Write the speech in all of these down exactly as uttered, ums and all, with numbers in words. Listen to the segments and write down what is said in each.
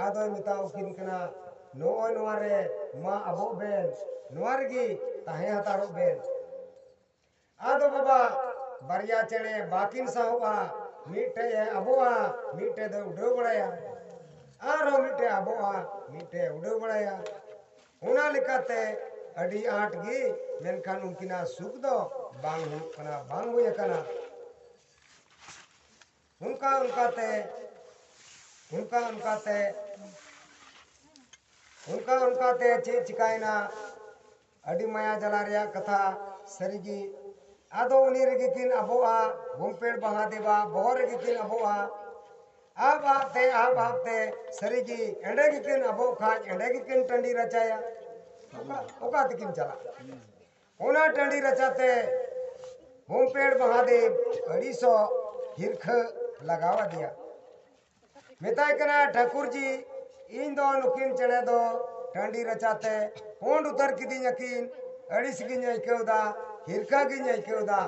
ᱟᱫᱚᱭ ᱢᱮᱛᱟᱣᱟᱠᱤᱱ ᱠᱟᱱᱟ, ᱱᱚᱜᱼᱚᱭ ᱱᱚᱣᱟ ᱨᱮ ᱢᱟ ᱟᱵᱚᱜ ᱵᱮᱱ, ᱱᱚᱣᱟ ᱨᱮᱜᱮ ᱛᱟᱦᱮᱸ ᱦᱟᱛᱟᱲᱚᱜ ᱵᱮᱱ᱾ ᱟᱫᱚ ᱵᱟᱵᱟ, ᱵᱟᱨᱭᱟ ᱪᱮᱬᱮ ᱵᱟᱠᱤᱱ ᱥᱟᱦᱚᱵᱼᱟ, ᱢᱤᱫᱴᱮᱡ ᱮ ᱟᱵᱚᱜᱼᱟ, ᱢᱤᱫᱴᱮᱡ ᱫᱚᱭ ᱩᱰᱟᱹᱣ ᱵᱟᱲᱟᱭᱟ, ᱟᱨᱦᱚᱸ ᱢᱤᱫᱴᱮᱡ ᱟᱵᱚᱜᱼᱟ, ᱢᱤᱫᱴᱮᱡ ᱮ ᱩᱰᱟᱹᱣ ᱵᱟᱲᱟᱭᱟ᱾ ᱚᱱᱟ ᱞᱮᱠᱟᱛᱮ ᱟᱹᱰᱤ ᱟᱸᱴ ᱜᱮ, ᱢᱮᱱᱠᱷᱟᱱ ᱩᱱᱠᱤᱱᱟᱜ ᱥᱩᱠ ᱫᱚ ᱵᱟᱝ ᱦᱩᱭᱩᱜ ᱠᱟᱱᱟ, ᱵᱟᱝ ᱦᱩᱭ ᱟᱠᱟᱱᱟ᱾ ᱚᱱᱠᱟ ᱚᱱᱠᱟᱛᱮ, ᱚᱱᱠᱟ ᱚᱱᱠᱟᱛᱮ, ᱚᱱᱠᱟ ᱚᱱᱠᱟᱛᱮ ᱪᱮᱫ ᱪᱤᱠᱟᱭᱮᱱᱟ? ᱟᱹᱰᱤ ᱢᱟᱭᱟ ᱡᱟᱞᱟ ᱨᱮᱭᱟᱜ ᱠᱟᱛᱷᱟ, ᱥᱟᱹᱨᱤᱜᱮ᱾ ᱟᱫᱚ ᱩᱱᱤ ᱨᱮᱜᱮ ᱠᱤᱱ ᱟᱵᱚᱜᱼᱟ, ᱵᱷᱩᱢᱯᱮᱲ ᱢᱟᱦᱟᱫᱮᱵᱟ ᱵᱚᱦᱚᱜ ᱨᱮᱜᱮ ᱠᱤᱱ ᱟᱵᱚᱜᱼᱟ᱾ ᱟᱵ ᱟᱵ ᱛᱮ, ᱟᱵ ᱟᱵ ᱛᱮ, ᱥᱟᱹᱨᱤᱜᱮ ᱮᱸᱰᱮ ᱜᱮᱠᱤᱱ ᱟᱵᱚᱜ ᱠᱷᱟᱡ ᱮᱸᱰᱮ ᱜᱮᱠᱤᱱ ᱴᱟᱺᱰᱤ ᱨᱟᱪᱟᱭᱟ᱾ ᱚᱠᱟ, ᱚᱠᱟ ᱛᱮᱠᱤᱱ ᱪᱟᱞᱟᱜᱼᱟ? ᱚᱱᱟ ᱴᱟᱺᱰᱤ ᱨᱟᱪᱟᱛᱮ ᱵᱷᱩᱢᱯᱮᱲ ᱢᱟᱦᱟᱫᱮᱵ ᱟᱹᱲᱤᱥᱚᱜ ᱦᱤᱨᱠᱷᱟᱹ ᱞᱟᱜᱟᱣ ᱟᱫᱮᱭᱟ᱾ ᱢᱮᱛᱟᱭ ᱠᱟᱱᱟ, ᱴᱷᱟᱹᱠᱩᱨ ᱡᱤ, ᱤᱧ ᱫᱚ ᱱᱩᱠᱤᱱ ᱪᱮᱬᱮ ᱫᱚ ᱴᱟᱺᱰᱤ ᱨᱟᱪᱟᱛᱮ ᱯᱩᱸᱰ ᱩᱛᱟᱹᱨ ᱠᱤᱫᱤᱧᱟᱠᱤᱱ, ᱟᱹᱲᱤᱥ ᱜᱤᱧ ᱟᱹᱭᱠᱟᱹᱣ ᱮᱫᱟ, ᱦᱤᱨᱠᱷᱟᱹ ᱜᱤᱧ ᱟᱹᱭᱠᱟᱹᱣ ᱮᱫᱟ᱾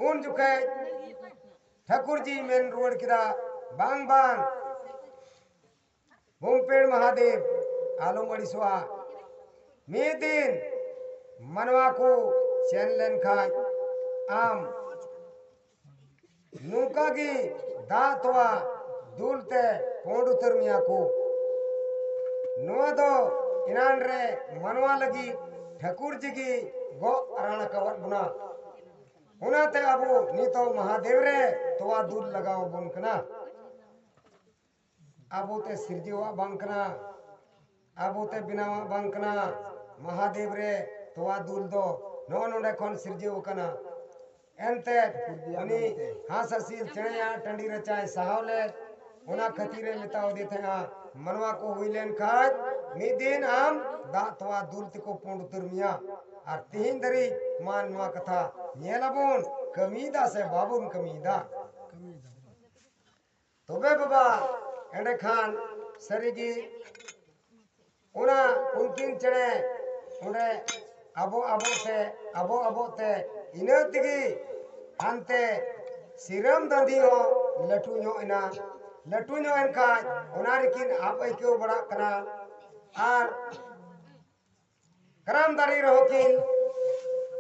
ᱩᱱ ᱡᱚᱠᱷᱮᱡ ᱴᱷᱟᱹᱠᱩᱨ ᱡᱤ ᱢᱮᱱ ᱨᱩᱣᱟᱹᱲ ᱠᱮᱫᱟ, ᱵᱟᱝ, ᱵᱟᱝ, ᱵᱷᱩᱢᱯᱮᱲ ᱢᱟᱦᱟᱫᱮᱵ, ᱟᱞᱚᱢ ᱟᱹᱲᱤᱥᱚᱜᱼᱟ᱾ ᱢᱤᱫ ᱫᱤᱱ ᱢᱟᱱᱣᱟ ᱠᱚ ᱥᱮᱱ ᱞᱮᱱᱠᱷᱟᱡ ᱟᱢ ᱱᱚᱝᱠᱟ ᱜᱮ ᱫᱟᱜ ᱛᱚᱣᱟ ᱫᱩᱞ ᱛᱮ ᱯᱩᱸᱰ ᱩᱛᱟᱹᱨ ᱢᱮᱭᱟ ᱠᱚ᱾ ᱱᱚᱣᱟ ᱫᱚ ᱮᱱᱟᱱ ᱨᱮ ᱢᱟᱱᱣᱟ ᱞᱟᱹᱜᱤᱫ ᱴᱷᱟᱹᱠᱩᱨ ᱡᱤ ᱜᱮ ᱜᱚᱜ ᱟᱨᱟᱬ ᱟᱠᱟᱣᱟᱫ ᱵᱚᱱᱟ᱾ ᱚᱱᱟᱛᱮ ᱟᱵᱚ ᱱᱤᱛᱚᱜ ᱢᱟᱦᱟᱫᱮᱵ ᱨᱮ ᱛᱚᱣᱟ ᱫᱩᱞ ᱞᱟᱜᱟᱣ ᱟᱵᱚᱱ ᱠᱟᱱᱟ᱾ ᱟᱵᱚ ᱛᱮ ᱥᱤᱨᱡᱟᱹᱣᱟᱜ ᱵᱟᱝ ᱠᱟᱱᱟ, ᱟᱵᱚ ᱛᱮ ᱵᱮᱱᱟᱣᱟᱜ ᱵᱟᱝ ᱠᱟᱱᱟ, ᱢᱟᱦᱟᱫᱮᱵ ᱨᱮ ᱛᱚᱣᱟ ᱫᱩᱞ ᱫᱚ ᱱᱚᱜᱼᱚ ᱱᱚᱰᱮ ᱠᱷᱚᱱ ᱥᱤᱨᱡᱟᱹᱣ ᱟᱠᱟᱱᱟ᱾ ᱮᱱᱛᱮ ᱩᱱᱤ ᱦᱟᱸᱥ ᱦᱟᱹᱥᱤᱞ ᱪᱮᱬᱮᱭᱟᱜ ᱴᱟᱺᱰᱤ ᱨᱟᱪᱟᱭ ᱥᱟᱦᱟᱣ ᱞᱮᱫ, ᱚᱱᱟ ᱠᱷᱟᱹᱛᱤᱨ ᱮ ᱢᱮᱛᱟᱣ ᱫᱮ ᱛᱟᱦᱮᱸᱜᱼᱟ, ᱢᱟᱱᱣᱟ ᱠᱚ ᱦᱩᱭ ᱞᱮᱱ ᱠᱷᱟᱡ ᱢᱤᱫ ᱫᱤᱱ ᱟᱢ ᱫᱟᱜ ᱛᱚᱣᱟ ᱫᱩᱞ ᱛᱮᱠᱚ ᱯᱩᱸᱰ ᱩᱛᱟᱹᱨ ᱢᱮᱭᱟ᱾ ᱟᱨ ᱛᱤᱦᱤᱧ ᱫᱷᱟᱹᱨᱤᱡ ᱢᱟ ᱱᱚᱣᱟ ᱠᱟᱛᱷᱟ ᱧᱮᱞ ᱟᱵᱚᱱ, ᱠᱟᱹᱢᱤᱭᱮᱫᱟ ᱥᱮ ᱵᱟᱵᱚᱱ ᱠᱟᱹᱢᱤᱭᱮᱫᱟ᱾ ᱛᱚᱵᱮ ᱵᱟᱵᱟ, ᱮᱸᱰᱮᱠᱷᱟᱱ ᱥᱟᱹᱨᱤᱜᱮ ᱚᱱᱟ ᱩᱱᱠᱤᱱ ᱪᱮᱬᱮ ᱚᱸᱰᱮ ᱟᱵᱚ ᱟᱵᱚ ᱛᱮ, ᱟᱵᱚ ᱟᱵᱚ ᱛᱮ, ᱤᱱᱟᱹ ᱛᱮᱜᱮ ᱦᱟᱱᱛᱮ ᱥᱤᱨᱟᱹᱢ ᱫᱟᱺᱫᱷᱤ ᱦᱚᱸ ᱞᱟᱹᱴᱩ ᱧᱚᱜ ᱮᱱᱟ᱾ ᱞᱟᱹᱴᱩ ᱧᱚᱜ ᱮᱱ ᱠᱷᱟᱡ ᱚᱱᱟ ᱨᱮᱠᱤᱱ ᱟᱵ ᱟᱹᱭᱠᱟᱹᱣ ᱵᱟᱲᱟᱜ ᱠᱟᱱᱟ᱾ ᱟᱨ ᱠᱟᱨᱟᱢ ᱫᱟᱨᱮ ᱨᱮᱦᱚᱸ ᱠᱤᱱ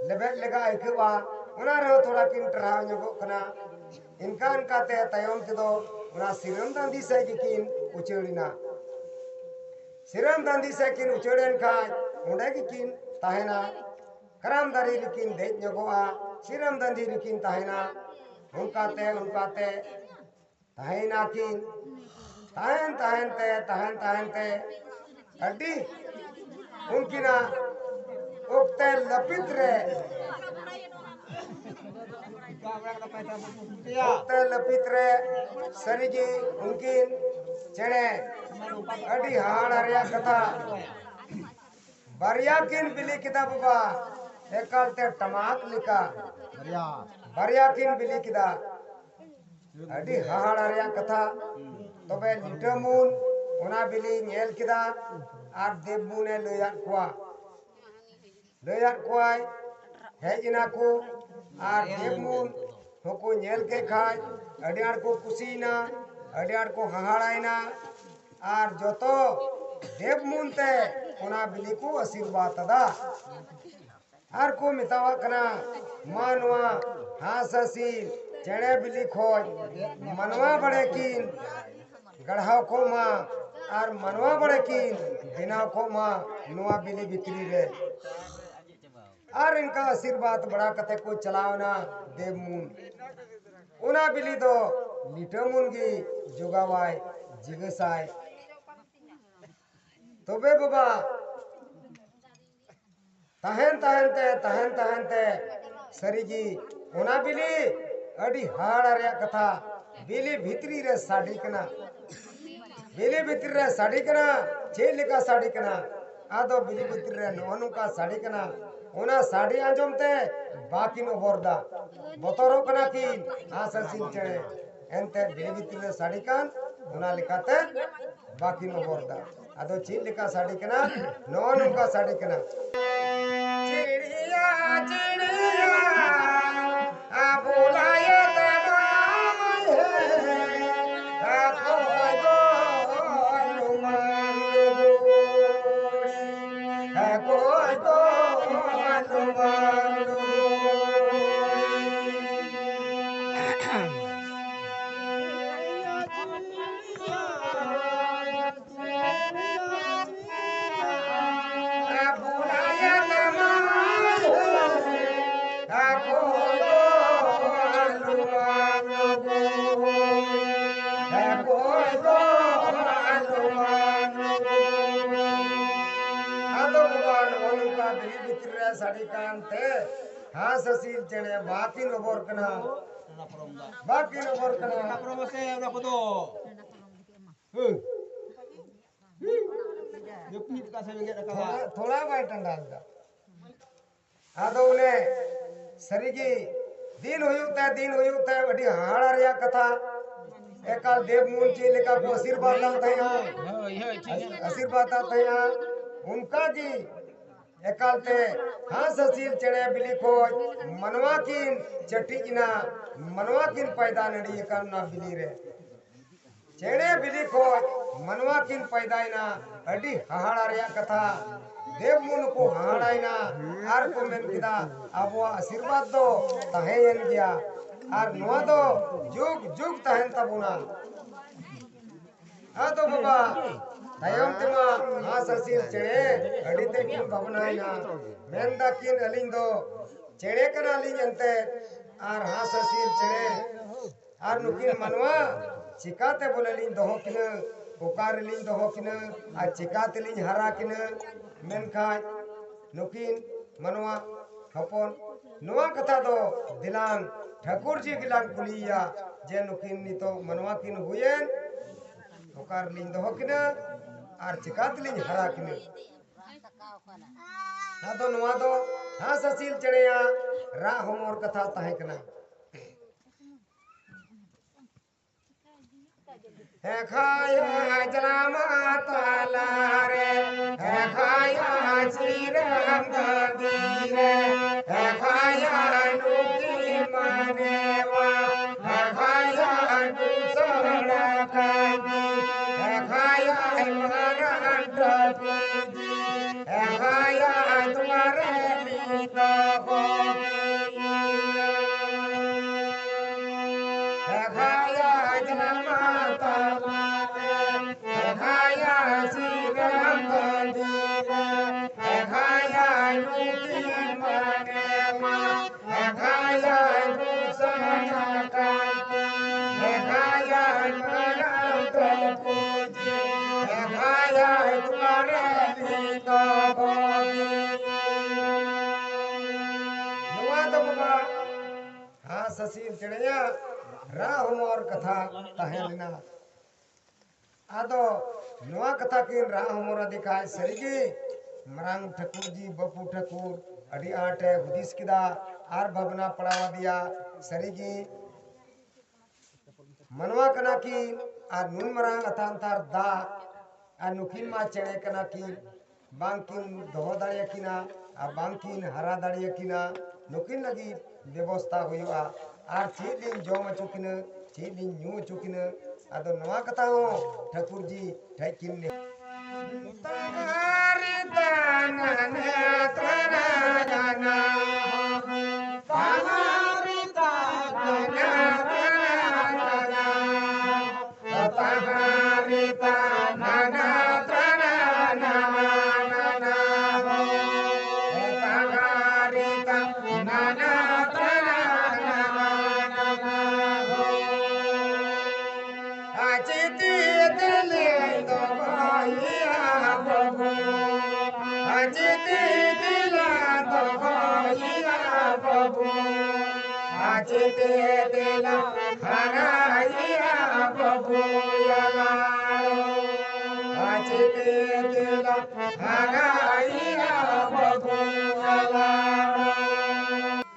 ᱞᱮᱵᱮᱫ ᱞᱮᱠᱟ ᱟᱹᱭᱠᱟᱹᱣᱟ᱾ ᱚᱱᱟ ᱨᱮᱦᱚᱸ ᱛᱷᱚᱲᱟ ᱠᱤᱱ ᱴᱟᱨᱦᱟᱣ ᱧᱚᱜᱚᱜ ᱠᱟᱱᱟ᱾ ᱤᱱᱠᱟ ᱤᱱᱠᱟᱛᱮ ᱛᱟᱭᱚᱢ ᱛᱮᱫᱚ ᱚᱱᱟ ᱥᱤᱨᱟᱹᱢ ᱫᱟᱸᱫᱤ ᱥᱮᱫ ᱜᱮᱠᱤᱱ ᱩᱪᱟᱹᱲ ᱮᱱᱟ᱾ ᱥᱤᱨᱟᱹᱢ ᱫᱟᱸᱫᱤ ᱥᱮᱫ ᱠᱤᱱ ᱩᱪᱟᱹᱲ ᱮᱱ ᱠᱷᱟᱡ ᱚᱸᱰᱮ ᱜᱮᱠᱤᱱ ᱛᱟᱦᱮᱱᱟ᱾ ᱠᱟᱨᱟᱢ ᱫᱟᱨᱮ ᱨᱮᱠᱤᱱ ᱫᱮᱡ ᱧᱚᱜᱚᱜᱼᱟ, ᱥᱤᱨᱟᱹᱢ ᱫᱟᱸᱫᱤ ᱨᱮᱠᱤᱱ ᱛᱟᱦᱮᱱᱟ᱾ ᱚᱱᱠᱟᱛᱮ ᱚᱱᱠᱟᱛᱮ ᱛᱟᱦᱮᱸᱭᱮᱱᱟ ᱠᱤᱱ᱾ ᱛᱟᱦᱮᱸᱱ ᱛᱟᱦᱮᱸᱱ ᱛᱮ, ᱛᱟᱦᱮᱸᱱ ᱛᱟᱦᱮᱸᱱ ᱛᱮ ᱟᱹᱰᱤ ᱩᱱᱠᱤᱱᱟᱜ ᱚᱠᱛᱮ ᱞᱟᱹᱯᱤᱛ ᱨᱮ, ᱚᱠᱛᱮ ᱞᱟᱹᱯᱤᱛ ᱨᱮ ᱥᱟᱹᱨᱤᱜᱮ ᱩᱱᱠᱤᱱ ᱪᱮᱬᱮ ᱟᱹᱰᱤ ᱦᱟᱦᱟᱲᱟ ᱨᱮᱭᱟᱜ ᱠᱟᱛᱷᱟ᱾ ᱵᱟᱨᱭᱟ ᱠᱤᱱ ᱵᱤᱞᱤ ᱠᱮᱫᱟ ᱵᱟᱵᱟ, ᱮᱠᱟᱞ ᱛᱮ ᱴᱟᱢᱟᱠ ᱞᱮᱠᱟ᱾ ᱵᱟᱨᱭᱟ᱾ ᱵᱟᱨᱭᱟ ᱠᱤᱱ ᱵᱤᱞᱤ ᱠᱮᱫᱟ᱾ ᱟᱹᱰᱤ ᱦᱟᱦᱟᱲᱟ ᱨᱮᱭᱟᱜ ᱠᱟᱛᱷᱟ᱾ ᱛᱚᱵᱮ ᱞᱤᱴᱟᱹ ᱢᱩᱱ ᱚᱱᱟ ᱵᱤᱞᱤ ᱧᱮᱞ ᱠᱮᱫᱟ ᱟᱨ ᱫᱮᱵ ᱢᱩᱱᱮ ᱞᱟᱹᱭᱟᱫ ᱠᱚᱣᱟ᱾ ᱞᱟᱹᱭᱟᱫ ᱠᱚᱣᱟᱭ, ᱦᱮᱡ ᱮᱱᱟ ᱠᱚ ᱟᱨ ᱫᱮᱵ ᱢᱩᱱ ᱦᱚᱸᱠᱚ ᱧᱮᱞ ᱠᱮᱫ ᱠᱷᱟᱡ ᱟᱹᱰᱤ ᱟᱸᱴ ᱠᱚ ᱠᱩᱥᱤᱭᱮᱱᱟ, ᱟᱹᱰᱤ ᱟᱸᱴ ᱠᱚ ᱦᱟᱦᱟᱲᱟᱭᱮᱱᱟ᱾ ᱟᱨ ᱡᱚᱛᱚ ᱫᱮᱵ ᱢᱩᱱ ᱛᱮ ᱚᱱᱟ ᱵᱤᱞᱤ ᱠᱚ ᱟᱥᱤᱨᱵᱟᱫ ᱟᱫᱟ᱾ ᱟᱨ ᱠᱚ ᱢᱮᱛᱟᱣᱟᱜ ᱠᱟᱱᱟ, ᱢᱟ ᱱᱚᱣᱟ ᱦᱟᱸᱥ ᱦᱟᱹᱥᱤᱞ ᱪᱮᱬᱮ ᱵᱤᱞᱤ ᱠᱷᱚᱡ ᱢᱟᱱᱣᱟ ᱵᱟᱲᱮ ᱠᱤᱱ ᱜᱟᱲᱦᱟᱣ ᱠᱚᱜ ᱢᱟ ᱟᱨ ᱢᱟᱱᱣᱟ ᱵᱟᱲᱮ ᱠᱤᱱ ᱵᱮᱱᱟᱣ ᱠᱚᱜ ᱢᱟ ᱱᱚᱣᱟ ᱵᱤᱞᱤ ᱵᱷᱤᱛᱨᱤ ᱨᱮ᱾ ᱟᱨ ᱤᱱᱠᱟ ᱟᱥᱤᱨᱵᱟᱫ ᱵᱟᱲᱟ ᱠᱟᱛᱮ ᱠᱚ ᱪᱟᱞᱟᱣ ᱮᱱᱟ ᱫᱮᱵ ᱢᱩᱱ᱾ ᱚᱱᱟ ᱵᱤᱞᱤ ᱫᱚ ᱞᱤᱴᱟᱹ ᱢᱩᱱ ᱜᱮ ᱡᱚᱜᱟᱣᱟᱭ, ᱡᱤᱜᱟᱹᱥᱟᱭ᱾ ᱛᱚᱵᱮ ᱵᱟᱵᱟ, ᱛᱟᱦᱮᱱ ᱛᱟᱦᱮᱱ ᱛᱮ, ᱛᱟᱦᱮᱱ ᱛᱟᱦᱮᱱ ᱛᱮ, ᱥᱟᱹᱨᱤᱜᱮ ᱚᱱᱟ ᱵᱤᱞᱤ ᱟᱹᱰᱤ ᱦᱟᱦᱟᱲᱟ ᱨᱮᱭᱟᱜ ᱠᱟᱛᱷᱟ, ᱵᱤᱞᱤ ᱵᱷᱤᱛᱨᱤ ᱨᱮ ᱥᱟᱰᱮ ᱠᱟᱱᱟ᱾ ᱵᱤᱞᱤ ᱵᱷᱤᱛᱨᱤ ᱨᱮ ᱥᱟᱰᱮ ᱠᱟᱱᱟ᱾ ᱪᱮᱫ ᱞᱮᱠᱟ ᱥᱟᱰᱮ ᱠᱟᱱᱟ? ᱟᱫᱚ ᱵᱤᱞᱤ ᱵᱷᱤᱛᱨᱤ ᱨᱮ ᱱᱚᱜᱼᱚ ᱱᱚᱝᱠᱟ ᱥᱟᱰᱮ ᱠᱟᱱᱟ᱾ ᱚᱱᱟ ᱥᱟᱰᱮ ᱟᱸᱡᱚᱢ ᱛᱮ ᱵᱟᱠᱤᱱ ᱚᱵᱚᱨ ᱫᱟ, ᱵᱚᱛᱚᱨᱚᱜ ᱠᱟᱱᱟ ᱠᱤᱱ ᱦᱟᱸᱥ ᱦᱟᱹᱥᱤᱞ ᱪᱮᱬᱮ᱾ ᱮᱱᱛᱮ ᱵᱤᱞᱤ ᱵᱷᱤᱛᱨᱤ ᱨᱮ ᱥᱟᱰᱮ ᱠᱟᱱ, ᱚᱱᱟ ᱞᱮᱠᱟᱛᱮ ᱵᱟᱠᱤᱱ ᱚᱵᱚᱨ ᱫᱟ᱾ ᱟᱫᱚ ᱪᱮᱫ ᱞᱮᱠᱟ ᱥᱟᱰᱮ ᱠᱟᱱᱟ? ᱱᱚᱜᱼᱚ ᱱᱚᱝᱠᱟ ᱥᱟᱰᱮ ᱠᱟᱱᱟ᱾ ᱪᱤᱲᱤᱭᱟ, ᱪᱤᱲᱤᱭᱟ, ᱟ, ᱵᱩᱞᱟᱭᱮ ᱛᱟᱢᱟᱭ ᱦᱮ, ᱟ, ᱵᱷᱤᱛᱨᱤ ᱨᱮ ᱥᱟᱰᱮ ᱠᱟᱱᱛᱮ ᱦᱟᱸᱥ ᱦᱟᱹᱥᱤᱞ ᱪᱮᱬᱮ ᱵᱟᱠᱤᱱ ᱚᱵᱚᱨ ᱠᱟᱱᱟ, ᱵᱟᱠᱤᱱ ᱚᱵᱚᱨ ᱠᱟᱱᱟ᱾ ᱚᱱᱟ ᱯᱚᱨᱚᱵᱚᱥᱮ ᱚᱱᱟ ᱠᱚᱫᱚ᱾ ᱦᱩᱸ᱾ ᱡᱟᱹᱯᱤᱫ ᱠᱟᱜ ᱥᱮ ᱵᱮᱸᱜᱮᱫ ᱟᱠᱟᱫᱟ᱾ ᱛᱷᱚᱲᱟ, ᱛᱷᱚᱲᱟ ᱵᱟᱭ ᱴᱟᱸᱰᱟ ᱞᱮᱫᱟ᱾ ᱟᱫᱚ ᱚᱱᱮ ᱥᱟᱹᱨᱤᱜᱮ ᱫᱤᱱ ᱦᱩᱭᱩᱜ ᱛᱟᱭ, ᱫᱤᱱ ᱦᱩᱭᱩᱜ ᱛᱟᱭ, ᱟᱹᱰᱤ ᱦᱟᱦᱟᱲᱟ ᱨᱮᱭᱟᱜ ᱠᱟᱛᱷᱟ᱾ ᱮᱠᱟᱞ ᱫᱮᱵ ᱢᱩᱱ ᱪᱮᱫ ᱞᱮᱠᱟ ᱠᱚ ᱟᱥᱤᱨᱵᱟᱫ ᱞᱮᱱ ᱛᱟᱦᱮᱸᱜᱼᱟ, ᱦᱳᱭ, ᱦᱳᱭ, ᱴᱷᱤᱠ ᱜᱮᱭᱟ᱾ ᱟᱥᱤᱨᱵᱟᱫ ᱛᱟᱦᱮᱸᱜᱼᱟ, ᱚᱱᱠᱟ ᱜᱮ ᱮᱠᱟᱞᱛᱮ ᱦᱟᱸᱥ ᱦᱟᱹᱥᱤᱞ ᱪᱮᱬᱮ ᱵᱤᱞᱤ ᱠᱷᱚᱡ ᱢᱟᱱᱣᱟ ᱠᱤᱱ ᱪᱟᱹᱴᱤᱡ ᱮᱱᱟ, ᱢᱟᱱᱣᱟ ᱠᱤᱱ ᱯᱟᱭᱫᱟ ᱱᱟᱹᱲᱤ ᱟᱠᱟᱱ ᱚᱱᱟ ᱵᱤᱞᱤ ᱨᱮ᱾ ᱪᱮᱬᱮ ᱵᱤᱞᱤ ᱠᱷᱚᱡ ᱢᱟᱱᱣᱟ ᱠᱤᱱ ᱯᱟᱭᱫᱟᱭᱮᱱᱟ, ᱟᱹᱰᱤ ᱦᱟᱦᱟᱲᱟ ᱨᱮᱭᱟᱜ ᱠᱟᱛᱷᱟ᱾ ᱫᱮᱵ ᱢᱩᱱ ᱠᱚ ᱦᱟᱦᱟᱲᱟᱭᱮᱱᱟ ᱟᱨ ᱠᱚ ᱢᱮᱱ ᱠᱮᱫᱟ, ᱟᱵᱚᱣᱟᱜ ᱟᱥᱤᱨᱵᱟᱫᱽ ᱫᱚ ᱛᱟᱦᱮᱸᱭᱮᱱ ᱜᱮᱭᱟ, ᱟᱨ ᱱᱚᱣᱟ ᱫᱚ ᱡᱩᱜᱽ ᱡᱩᱜᱽ ᱛᱟᱦᱮᱱ ᱛᱟᱵᱚᱱᱟ᱾ ᱟᱫᱚ ᱵᱟᱵᱟ, ᱛᱟᱭᱚᱢ ᱛᱮᱢᱟ ᱦᱟᱸᱥ ᱦᱟᱹᱥᱤᱞ ᱪᱮᱬᱮ ᱟᱹᱰᱤ ᱛᱮᱫ ᱠᱤᱱ ᱵᱷᱟᱵᱽᱱᱟᱭᱮᱱᱟ, ᱢᱮᱱ ᱫᱟᱠᱤᱱ, ᱟᱹᱞᱤᱧ ᱫᱚ ᱪᱮᱬᱮ ᱠᱟᱱᱟᱞᱤᱧ ᱮᱱᱛᱮ, ᱟᱨ ᱦᱟᱸᱥ ᱦᱟᱹᱥᱤᱞ ᱪᱮᱬᱮ, ᱟᱨ ᱱᱩᱠᱤᱱ ᱢᱟᱱᱣᱟ ᱪᱤᱠᱟᱛᱮ ᱵᱚᱞᱮ ᱞᱤᱧ ᱫᱚᱦᱚ ᱠᱤᱱᱟᱹ, ᱚᱠᱟ ᱨᱮᱞᱤᱧ ᱫᱚᱦᱚ ᱠᱤᱱᱟᱹ, ᱟᱨ ᱪᱤᱠᱟ ᱛᱮᱞᱤᱧ ᱦᱟᱨᱟ ᱠᱤᱱᱟᱹ? ᱢᱮᱱᱠᱷᱟᱱ ᱱᱩᱠᱤᱱ ᱢᱟᱱᱣᱟ ᱦᱚᱯᱚᱱ, ᱱᱚᱣᱟ ᱠᱟᱛᱷᱟ ᱫᱚ ᱫᱮᱞᱟᱝ ᱴᱷᱟᱹᱠᱩᱨ ᱡᱤ ᱜᱮᱞᱟᱝ ᱠᱩᱞᱤᱭᱮᱭᱟ ᱡᱮ ᱱᱩᱠᱤᱱ ᱱᱤᱛᱚᱜ ᱢᱟᱱᱣᱟ ᱠᱤᱱ ᱦᱩᱭᱮᱱ, ᱚᱠᱟ ᱨᱮᱞᱤᱧ ᱫᱚᱦᱚ ᱠᱤᱱᱟᱹ ᱟᱨ ᱪᱤᱠᱟ ᱛᱮᱞᱤᱧ ᱦᱟᱨᱟ ᱠᱤᱱᱟᱹ? ᱟᱫᱚ ᱱᱚᱣᱟ ᱫᱚ ᱦᱟᱸᱥ ᱦᱟᱹᱥᱤᱞ ᱪᱮᱬᱮᱭᱟᱜ ᱨᱟᱜ ᱦᱚᱢᱚᱨ ᱠᱟᱛᱷᱟ ᱛᱟᱦᱮᱸ ᱠᱟᱱᱟ᱾ ᱦᱮᱸ, ᱠᱷᱟᱭᱟ ᱡᱟᱢᱟ ᱛᱟᱞᱟ ᱨᱮ, ᱦᱮᱸ, ᱠᱷᱟᱭᱟ ᱥᱤᱨᱟᱹᱢ ᱫᱟᱹᱫᱤ ᱨᱮ, ᱦᱮᱸ, ᱠᱷᱟᱭᱟ ᱱᱩᱠᱤ ᱢᱟᱱᱮᱣᱟ, ᱦᱮᱸ, ᱠᱷᱟᱭᱟ ᱫᱩᱥᱟᱹᱲᱟ ᱠᱟᱹᱫᱤ, ᱦᱮᱸ, ᱠᱷᱟᱭᱟ ᱢᱟᱨᱟᱝ ᱴᱟᱹᱯᱤ᱾ ᱥᱟᱥᱤ ᱪᱮᱬᱮᱭᱟᱜ ᱨᱟᱜ ᱦᱚᱢᱚᱨ ᱠᱟᱛᱷᱟ ᱛᱟᱦᱮᱸ ᱞᱮᱱᱟ᱾ ᱟᱫᱚ ᱱᱚᱣᱟ ᱠᱟᱛᱷᱟ ᱠᱤᱱ ᱨᱟᱜ ᱦᱚᱢᱚᱨ ᱟᱫᱮ ᱠᱷᱟᱡ ᱥᱟᱹᱨᱤᱜᱮ ᱢᱟᱨᱟᱝ ᱴᱷᱟᱹᱠᱩᱨ ᱡᱤ ᱵᱟᱹᱯᱩ ᱴᱷᱟᱹᱠᱩᱨ ᱟᱹᱰᱤ ᱟᱸᱴᱮ ᱦᱩᱫᱤᱥ ᱠᱮᱫᱟ ᱟᱨ ᱵᱷᱟᱵᱽᱱᱟ ᱯᱟᱲᱟᱣ ᱟᱫᱮᱭᱟ᱾ ᱥᱟᱹᱨᱤᱜᱮ ᱢᱟᱱᱣᱟ ᱠᱟᱱᱟ ᱠᱤᱱ ᱟᱨ ᱱᱩᱱ ᱢᱟᱨᱟᱝ ᱟᱛᱷᱟᱱ ᱛᱷᱟᱨ ᱫᱟᱜ ᱟᱨ ᱱᱩᱠᱤᱱ ᱢᱟ ᱪᱮᱬᱮ ᱠᱟᱱᱟ ᱠᱤᱱ, ᱵᱟᱝ ᱠᱤᱱ ᱫᱚᱦᱚ ᱫᱟᱲᱮᱭᱟᱠᱤᱱᱟ ᱟᱨ ᱵᱟᱝ ᱠᱤᱱ ᱦᱟᱨᱟ ᱫᱟᱲᱮᱭᱟᱠᱤᱱᱟ᱾ ᱱᱩᱠᱤᱱ ᱞᱟᱹᱜᱤᱫ ᱵᱮᱵᱚᱥᱛᱷᱟ ᱦᱩᱭᱩᱜᱼᱟ᱾ ᱟᱨ ᱪᱮᱫ ᱞᱤᱧ ᱡᱚᱢ ᱦᱚᱪᱚ ᱠᱤᱱᱟ, ᱪᱮᱫ ᱞᱤᱧ ᱧᱩ ᱦᱚᱪᱚ ᱠᱤᱱᱟ? ᱟᱫᱚ ᱱᱚᱣᱟ ᱠᱟᱛᱷᱟ ᱦᱚᱸ ᱴᱷᱟᱹᱠᱩᱨ ᱡᱤ ᱴᱷᱮᱡ ᱠᱤᱱ ᱱᱮ-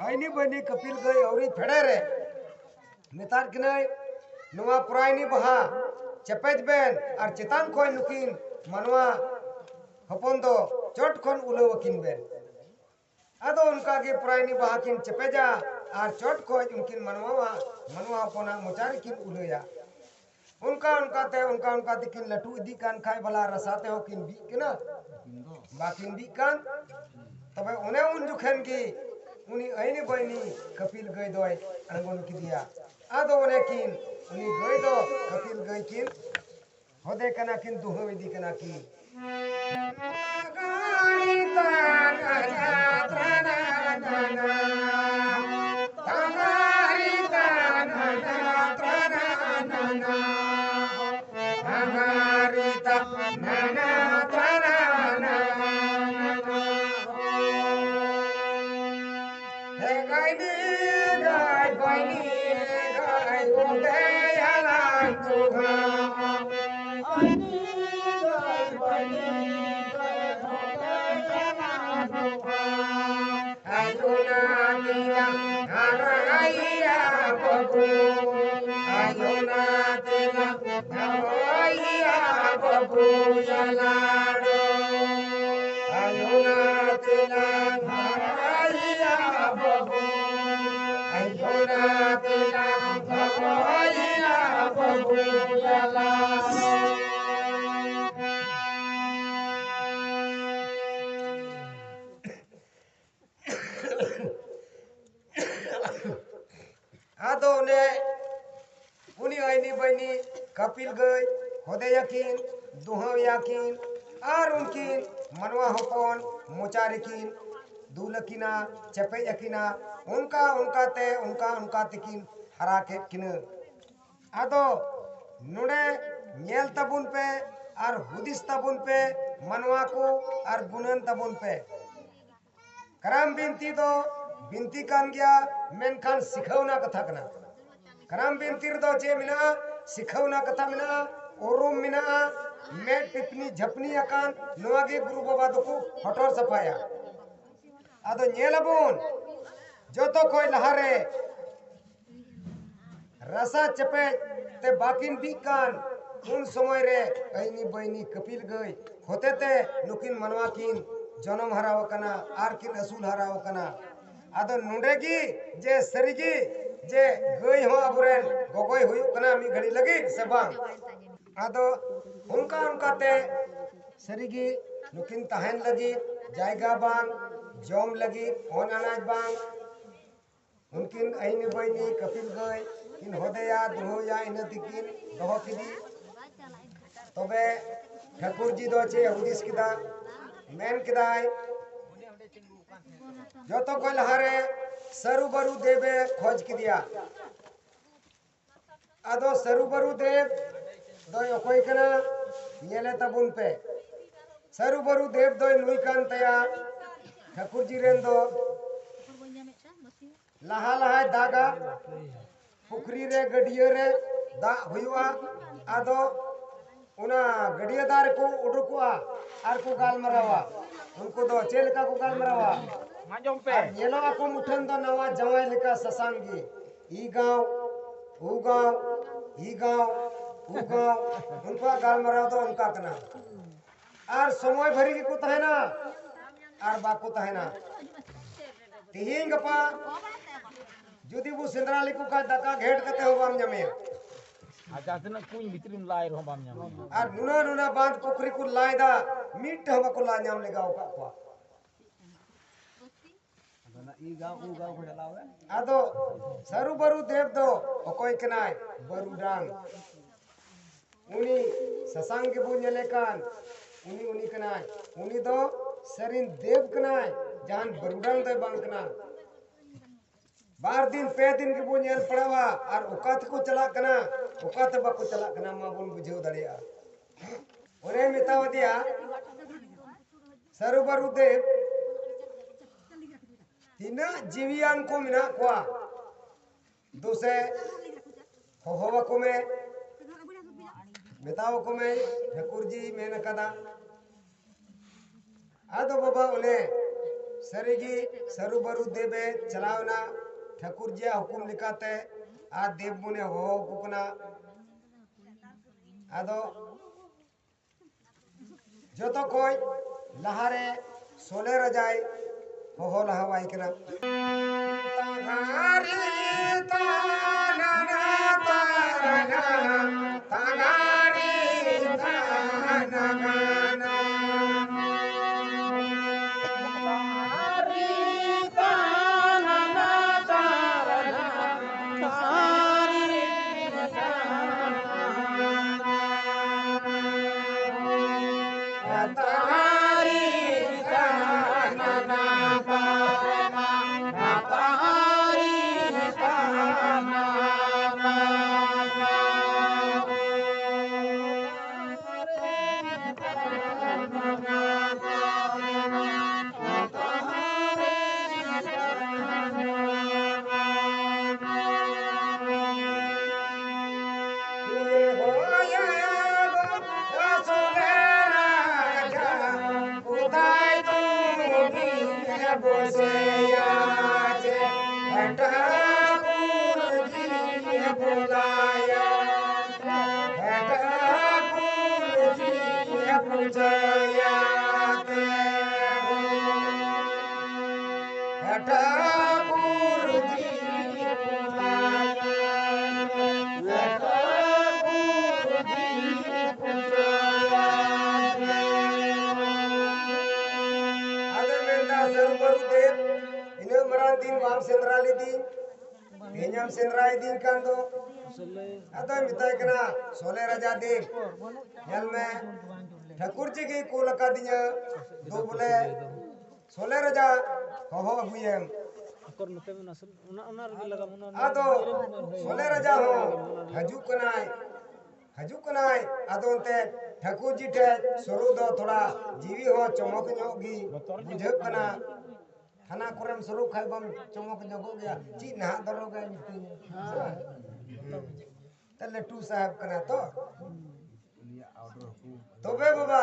ᱟᱭᱱᱤ ᱵᱟᱹᱭᱱᱤ ᱠᱟᱹᱯᱤᱞ ᱜᱟᱹᱭ ᱟᱹᱣᱨᱤ ᱯᱷᱮᱰᱮ ᱨᱮ ᱢᱮᱛᱟᱫ ᱠᱤᱱᱟᱹᱭ, ᱱᱚᱣᱟ ᱯᱚᱨᱟᱭᱱᱤ ᱵᱟᱦᱟ ᱪᱮᱯᱮᱡ ᱵᱮᱱ ᱟᱨ ᱪᱮᱛᱟᱱ ᱠᱷᱚᱱ ᱱᱩᱠᱤᱱ ᱢᱟᱱᱣᱟ ᱦᱚᱯᱚᱱ ᱫᱚ ᱪᱚᱴ ᱠᱷᱚᱱ ᱩᱞᱟᱹᱣ ᱟᱹᱠᱤᱱ ᱵᱮᱱ᱾ ᱟᱫᱚ ᱚᱱᱠᱟ ᱜᱮ ᱯᱚᱨᱟᱭᱱᱤ ᱵᱟᱦᱟ ᱠᱤᱱ ᱪᱮᱯᱮᱡᱟ ᱟᱨ ᱪᱚᱴ ᱠᱷᱚᱱ ᱩᱱᱠᱤᱱ ᱢᱟᱱᱣᱟ, ᱢᱟᱱᱣᱟ ᱦᱚᱯᱚᱱᱟᱜ ᱢᱚᱪᱟ ᱨᱮᱠᱤᱱ ᱩᱞᱟᱹᱭᱟ᱾ ᱚᱱᱠᱟ ᱚᱱᱠᱟ ᱛᱮ, ᱚᱱᱠᱟ ᱚᱱᱠᱟ ᱛᱮᱠᱤᱱ ᱞᱟᱹᱴᱩ ᱤᱫᱤᱜ ᱠᱟᱱ ᱠᱷᱟᱡ ᱵᱟᱞᱟ ᱨᱟᱥᱟ ᱛᱮᱦᱚᱸ ᱠᱤᱱ ᱵᱤᱜ ᱠᱟᱱᱟ, ᱵᱟᱠᱤᱱ ᱵᱤᱜ ᱠᱟᱱ᱾ ᱛᱚᱵᱮ ᱚᱱᱮ ᱩᱱ ᱡᱚᱠᱷᱮᱱ ᱜᱮ ᱩᱱᱤ ᱟᱭᱱᱤ ᱵᱟᱭᱱᱤ ᱠᱟᱹᱯᱤᱞ ᱜᱟᱹᱭ ᱫᱚᱭ ᱟᱬᱜᱚᱱ ᱠᱮᱫᱮᱭᱟ᱾ ᱟᱫᱚ ᱚᱱᱮ ᱠᱤᱱ, ᱩᱱᱤ ᱜᱟᱹᱭ ᱫᱚ ᱠᱟᱹᱯᱤᱞ ᱜᱟᱹᱭ ᱠᱤᱱ ᱦᱚᱫᱮ ᱠᱟᱱᱟ ᱠᱤᱱ, ᱫᱩᱦᱟᱹᱣ ᱤᱫᱤ ᱠᱟᱱᱟ ᱠᱤᱱ᱾ ᱟᱫᱚ ᱚᱱᱮ ᱩᱱᱤ ᱟᱭᱱᱤ ᱵᱟᱭᱱᱤ ᱠᱟᱹᱯᱤᱞ ᱜᱟᱹᱭ ᱦᱚᱫᱮᱭᱟᱠᱤᱱ, ᱫᱩᱦᱟᱹᱣᱮᱭᱟᱠᱤᱱ, ᱟᱨ ᱩᱱᱠᱤᱱ ᱢᱟᱱᱣᱟ ᱦᱚᱯᱚᱱ ᱢᱚᱪᱟ ᱨᱮᱠᱤᱱ ᱫᱩᱞ ᱟᱹᱠᱤᱱᱟ, ᱪᱮᱯᱮᱡ ᱟᱹᱠᱤᱱᱟ᱾ ᱚᱱᱠᱟ ᱚᱱᱠᱟᱛᱮ, ᱚᱱᱠᱟ ᱚᱱᱠᱟ ᱛᱮᱠᱤᱱ ᱦᱟᱨᱟ ᱠᱮᱫ ᱠᱤᱱᱟᱹ᱾ ᱟᱫᱚ ᱱᱚᱰᱮ ᱧᱮᱞ ᱛᱟᱵᱚᱱ ᱯᱮ ᱟᱨ ᱦᱩᱫᱤᱥ ᱛᱟᱵᱚᱱ ᱯᱮ, ᱢᱟᱱᱣᱟ ᱠᱚ, ᱟᱨ ᱜᱩᱱᱟᱹᱱ ᱛᱟᱵᱚᱱ ᱯᱮ᱾ ᱠᱟᱨᱟᱢ ᱵᱤᱱᱛᱤ ᱫᱚ ᱵᱤᱱᱛᱤ ᱠᱟᱱ ᱜᱮᱭᱟ, ᱢᱮᱱᱠᱷᱟᱱ ᱥᱤᱠᱷᱟᱹᱣᱱᱟ ᱠᱟᱛᱷᱟ ᱠᱟᱱᱟ᱾ ᱠᱟᱨᱟᱢ ᱵᱤᱱᱛᱤ ᱨᱮᱫᱚ ᱪᱮᱫ ᱢᱮᱱᱟᱜᱼᱟ? ᱥᱤᱠᱷᱟᱹᱣᱱᱟ ᱠᱟᱛᱷᱟ ᱢᱮᱱᱟᱜᱼᱟ, ᱩᱨᱩᱢ ᱢᱮᱱᱟᱜᱼᱟ, ᱢᱮᱫ ᱴᱤᱯᱱᱤ ᱡᱷᱟᱹᱯᱱᱤ ᱟᱠᱟᱱ ᱱᱚᱣᱟ ᱜᱮ ᱜᱩᱨᱩ ᱵᱟᱵᱟ ᱫᱚᱠᱚ ᱦᱚᱴᱚᱨ ᱥᱟᱯᱷᱟᱭᱟ᱾ ᱟᱫᱚ ᱧᱮᱞ ᱟᱵᱚᱱ, ᱡᱚᱛᱚ ᱠᱷᱚᱡ ᱞᱟᱦᱟᱨᱮ ᱨᱟᱥᱟ ᱪᱮᱯᱮᱡ ᱛᱮ ᱵᱟᱹᱠᱤᱱ ᱵᱤᱜ ᱠᱟᱱ ᱩᱱ ᱥᱚᱢᱚᱭ ᱨᱮ ᱟᱭᱱᱤ ᱵᱟᱭᱱᱤ ᱠᱟᱹᱯᱤᱞ ᱜᱟᱹᱭ ᱦᱚᱛᱮᱛᱮ ᱱᱩᱠᱤᱱ ᱢᱟᱱᱣᱟ ᱠᱤᱱ ᱡᱚᱱᱚᱢ ᱦᱟᱨᱟ ᱟᱠᱟᱱᱟ ᱟᱨ ᱠᱤᱱ ᱟᱹᱥᱩᱞ ᱦᱟᱨᱟ ᱟᱠᱟᱱᱟ᱾ ᱟᱫᱚ ᱱᱚᱰᱮ ᱜᱮ ᱡᱮ ᱥᱟᱹᱨᱤᱜᱮ ᱡᱮ ᱜᱟᱹᱭ ᱦᱚᱸ ᱟᱵᱚᱨᱮᱱ ᱜᱚᱜᱚᱭ ᱦᱩᱭᱩᱜ ᱠᱟᱱᱟ ᱢᱤᱫ ᱜᱷᱟᱹᱲᱤ ᱞᱟᱹᱜᱤᱫ ᱥᱮ ᱵᱟᱝ? ᱟᱫᱚ ᱚᱱᱠᱟ ᱚᱱᱠᱟᱛᱮ ᱥᱟᱹᱨᱤᱜᱮ ᱱᱩᱠᱤᱱ ᱛᱟᱦᱮᱱ ᱞᱟᱹᱜᱤᱫ ᱡᱟᱭᱜᱟ ᱵᱟᱝ, ᱡᱚᱢ ᱞᱟᱹᱜᱤᱫ ᱚᱱ ᱟᱱᱟᱡ ᱵᱟᱝ, ᱩᱱᱠᱤᱱ ᱟᱭᱱᱤ ᱵᱟᱭᱱᱤ ᱠᱟᱹᱯᱤᱞ ᱜᱟᱹᱭ ᱠᱤᱱ ᱦᱚᱫᱮᱭᱟ, ᱫᱩᱦᱟᱹᱣᱭᱟ, ᱤᱱᱟᱹ ᱛᱮᱠᱤᱱ ᱫᱚᱦᱚ ᱠᱮᱫᱮ᱾ ᱛᱚᱵᱮ ᱴᱷᱟᱹᱠᱩᱨ ᱡᱤ ᱫᱚ ᱪᱮᱫ ᱮ ᱦᱩᱫᱤᱥ ᱠᱮᱫᱟ? ᱢᱮᱱ ᱠᱮᱫᱟᱭ, ᱡᱚᱛᱚ ᱠᱷᱚᱱ ᱞᱟᱦᱟᱨᱮ ᱥᱟᱹᱨᱩ ᱵᱟᱹᱨᱩ ᱫᱮᱵᱮ ᱠᱷᱚᱡᱽ ᱠᱮᱫᱮᱭᱟ᱾ ᱟᱫᱚ ᱥᱟᱹᱨᱩ ᱵᱟᱹᱨᱩ ᱫᱮᱵ ᱫᱚᱭ ᱚᱠᱚᱭ ᱠᱟᱱᱟ? ᱧᱮᱞᱮ ᱛᱟᱵᱚᱱ ᱯᱮ᱾ ᱥᱟᱹᱨᱩ ᱵᱟᱹᱨᱩ ᱫᱮᱵ ᱫᱚᱭ ᱱᱩᱭ ᱠᱟᱱ ᱛᱟᱭᱟ ᱴᱷᱟᱹᱠᱩᱨ ᱡᱤ ᱨᱮᱱ ᱫᱚ᱾ ᱞᱟᱦᱟ ᱞᱟᱦᱟᱭ ᱫᱟᱜᱟ, ᱯᱩᱠᱷᱨᱤ ᱨᱮ, ᱜᱟᱹᱰᱭᱟᱹ ᱨᱮ ᱫᱟᱜ ᱦᱩᱭᱩᱜᱼᱟ᱾ ᱟᱫᱚ ᱚᱱᱟ ᱜᱟᱹᱰᱭᱟᱹ ᱫᱟᱜ ᱨᱮᱠᱚ ᱩᱰᱩᱠᱚᱜᱼᱟ ᱟᱨ ᱠᱚ ᱜᱟᱞᱢᱟᱨᱟᱣᱟ᱾ ᱩᱱᱠᱩ ᱫᱚ ᱪᱮᱫ ᱞᱮᱠᱟ ᱠᱚ ᱜᱟᱞᱢᱟᱨᱟᱣᱟ? ᱟᱸᱡᱚᱢ ᱯᱮ᱾ ᱟᱨ ᱧᱮᱞᱚᱜ ᱟᱠᱚ ᱢᱩᱴᱷᱟᱹᱱ ᱫᱚ ᱱᱟᱣᱟ ᱡᱟᱶᱟᱭ ᱞᱮᱠᱟ ᱥᱟᱥᱟᱝ ᱜᱮ᱾ ᱤ ᱜᱟᱶ, ᱩ ᱜᱟᱶ, ᱤ ᱜᱟᱶ, ᱩ ᱜᱟᱶ᱾ ᱩᱱᱠᱩᱣᱟᱜ ᱜᱟᱞᱢᱟᱨᱟᱣ ᱫᱚ ᱚᱱᱠᱟ ᱠᱟᱱᱟ᱾ ᱟᱨ ᱥᱚᱢᱚᱭ ᱵᱷᱟᱹᱨᱤ ᱜᱮᱠᱚ ᱛᱟᱦᱮᱱᱟ ᱟᱨ ᱵᱟᱠᱚ ᱛᱟᱦᱮᱱᱟ᱾ ᱛᱮᱦᱮᱧ ᱜᱟᱯᱟ ᱡᱩᱫᱤ ᱵᱚ ᱥᱮᱸᱫᱽᱨᱟ ᱞᱮᱠᱚ ᱠᱷᱟᱡ ᱫᱟᱠᱟ ᱜᱷᱮᱴ ᱠᱟᱛᱮ ᱦᱚᱸ ᱵᱟᱢ ᱧᱟᱢᱮᱭᱟ᱾ ᱟᱨ ᱡᱟᱦᱟᱸ ᱛᱤᱱᱟᱹᱜ ᱠᱩᱧ ᱵᱷᱤᱛᱨᱤᱢ ᱞᱟᱭ ᱨᱮᱦᱚᱸ ᱵᱟᱢ ᱧᱟᱢᱟ᱾ ᱟᱨ ᱱᱩᱱᱟᱹᱜ ᱱᱩᱱᱟᱹᱜ ᱵᱟᱸᱫ ᱯᱩᱠᱷᱨᱤ ᱠᱚ ᱞᱟᱭ ᱫᱟ, ᱢᱤᱫᱴᱮᱱ ᱦᱚᱸ ᱵᱟᱠᱚ ᱞᱟ ᱧᱟᱢ ᱞᱮᱜᱟᱣ ᱟᱠᱟᱫ ᱠᱚᱣᱟ᱾ ᱟᱫᱚ ᱚᱱᱟ ᱤ ᱜᱟᱶ ᱩ ᱜᱟᱶ ᱠᱚ ᱪᱟᱞᱟᱣ ᱮᱱ᱾ ᱟᱫᱚ ᱥᱟᱹᱨᱩ ᱵᱟᱹᱨᱩ ᱫᱮᱵ ᱫᱚ ᱚᱠᱚᱭ ᱠᱟᱱᱟᱭ? ᱵᱟᱹᱨᱩᱰᱟᱝ᱾ ᱩᱱᱤ ᱥᱟᱥᱟᱝ ᱜᱮᱵᱚ ᱧᱮᱞᱮ ᱠᱟᱱ, ᱩᱱᱤ, ᱩᱱᱤ ᱠᱟᱱᱟᱭ᱾ ᱩᱱᱤ ᱫᱚ ᱥᱟᱹᱨᱤᱱ ᱫᱮᱵ ᱠᱟᱱᱟᱭ, ᱡᱟᱦᱟᱱ ᱵᱟᱹᱨᱩᱰᱟᱝ ᱫᱚᱭ ᱵᱟᱝ ᱠᱟᱱᱟ᱾ ᱵᱟᱨ ᱫᱤᱱ, ᱯᱮ ᱫᱤᱱ ᱜᱮᱵᱚ ᱧᱮᱞ ᱯᱟᱲᱟᱣᱟ, ᱟᱨ ᱚᱠᱟ ᱛᱮᱠᱚ ᱪᱟᱞᱟᱜ ᱠᱟᱱᱟ, ᱚᱠᱟ ᱛᱮ ᱵᱟᱠᱚ ᱪᱟᱞᱟᱜ ᱠᱟᱱᱟ, ᱢᱟ ᱵᱚᱱ ᱵᱩᱡᱷᱟᱹᱣ ᱫᱟᱲᱮᱭᱟᱜᱼᱟ᱾ ᱚᱱᱮ ᱢᱮᱛᱟᱣ ᱫᱮᱭᱟ, ᱥᱟᱹᱨᱩ ᱵᱟᱹᱨᱩ ᱫᱮᱵ, ᱛᱤᱱᱟᱹᱜ ᱡᱤᱣᱤᱭᱟᱱ ᱠᱚ ᱢᱮᱱᱟᱜ ᱠᱚᱣᱟ, ᱫᱩᱥᱮ ᱦᱚᱦᱚ ᱟᱠᱚ ᱢᱮ, ᱢᱮᱛᱟᱣ ᱟᱠᱚ ᱢᱮ, ᱴᱷᱟᱹᱠᱩᱨ ᱡᱤ ᱢᱮᱱ ᱟᱠᱟᱫᱟ᱾ ᱟᱫᱚ ᱵᱟᱵᱟ ᱚᱱᱮ ᱥᱟᱹᱨᱤᱜᱮ ᱥᱟᱹᱨᱩ ᱵᱟᱹᱨᱩ ᱫᱮᱵᱮ ᱪᱟᱞᱟᱣ ᱮᱱᱟ ᱴᱷᱟᱹᱠᱩᱨ ᱡᱤᱭᱟᱜ ᱦᱩᱠᱩᱢ ᱞᱮᱠᱟᱛᱮ, ᱟᱨ ᱫᱮᱵ ᱵᱚᱱᱮ ᱦᱚᱦᱚ ᱟᱠᱚ ᱠᱟᱱᱟ᱾ ᱟᱫᱚ ᱡᱚᱛᱚ ᱠᱷᱚᱡ ᱞᱟᱦᱟᱨᱮ ᱥᱚᱞᱮ ᱨᱟᱡᱟᱭ ᱦᱚᱦᱚ ᱞᱟᱦᱟᱣᱟᱭ ᱠᱟᱱᱟ᱾ ᱵᱚᱥᱮᱭᱟ ᱪᱮ ᱴᱷᱟᱹᱠᱩᱨ ᱡᱤ ᱵᱚᱞᱟᱭᱟ, ᱴᱷᱟᱹᱠᱩᱨ ᱡᱤ ᱯᱩᱡᱟᱹᱭᱟ ᱛᱮ, ᱴᱷᱟᱹᱠᱩᱨ ᱡᱤ ᱯᱩᱡᱟᱹᱭᱟ ᱛᱮ, ᱴᱷᱟᱹᱠᱩᱨ ᱡᱤ ᱯᱩᱡᱟᱹᱭᱟ ᱛᱮ᱾ ᱟᱫᱚ ᱢᱮᱱᱫᱟ, ᱥᱟᱹᱨᱩ ᱵᱟᱹᱨᱩ ᱫᱮᱵ, ᱤᱱᱟᱹᱜ ᱢᱟᱨᱟᱝ ᱫᱤᱱ ᱵᱟᱢ ᱥᱮᱸᱫᱽᱨᱟ ᱞᱤᱫᱤᱧ, ᱛᱮᱦᱮᱧᱮᱢ ᱥᱮᱸᱫᱽᱨᱟ ᱤᱫᱤᱧ ᱠᱟᱱ ᱫᱚ᱾ ᱟᱫᱚᱭ ᱢᱮᱛᱟᱭ ᱠᱟᱱᱟ, ᱥᱚᱞᱮ ᱨᱟᱡᱟ ᱫᱮᱵ, ᱧᱮᱞ ᱢᱮ, ᱴᱷᱟᱹᱠᱩᱨ ᱡᱤ ᱜᱮ ᱠᱩᱞ ᱟᱠᱟᱫᱤᱧᱟ, ᱫᱩ ᱵᱚᱞᱮ ᱥᱚᱞᱮ ᱨᱟᱡᱟ ᱦᱚᱦᱚ ᱟᱹᱜᱩᱭᱮᱢ᱾ ᱟᱠᱚᱨ ᱱᱚᱛᱮ ᱢᱮᱱᱟᱜᱼᱟ ᱥᱮ? ᱚᱱᱟ, ᱚᱱᱟ ᱨᱮᱜᱮ ᱞᱟᱜᱟᱣ, ᱚᱱᱟ, ᱚᱱᱟ ᱟᱫᱚ ᱥᱚᱞᱮ ᱨᱟᱡᱟ ᱦᱚᱸ ᱦᱤᱡᱩᱜ ᱠᱟᱱᱟᱭ, ᱦᱤᱡᱩᱜ ᱠᱟᱱᱟᱭ᱾ ᱟᱫᱚ ᱚᱱᱛᱮ ᱴᱷᱟᱹᱠᱩᱨ ᱡᱤ ᱴᱷᱮᱡ ᱥᱩᱨᱩᱜ ᱫᱚ ᱛᱷᱚᱲᱟ ᱡᱤᱣᱤ ᱦᱚᱸ ᱪᱚᱢᱚᱠ ᱧᱚᱜ ᱜᱮ ᱵᱩᱡᱷᱟᱹᱜ ᱠᱟᱱᱟ᱾ ᱛᱷᱟᱱᱟ ᱠᱚᱨᱮᱢ ᱥᱩᱨᱩᱜ ᱠᱷᱟᱡ ᱵᱟᱢ ᱪᱚᱢᱚᱠ ᱧᱚᱜᱚᱜ ᱜᱮᱭᱟ, ᱪᱮᱫ ᱱᱟᱦᱟᱜ ᱫᱚᱨᱚᱜᱟᱭ ᱢᱤᱛᱟᱹᱧᱟ᱾ ᱛᱟᱦᱞᱮ ᱞᱟᱹᱴᱩ ᱥᱟᱦᱮᱵ ᱠᱟᱱᱟ ᱛᱚ᱾ ᱛᱚᱵᱮ ᱵᱟᱵᱟ,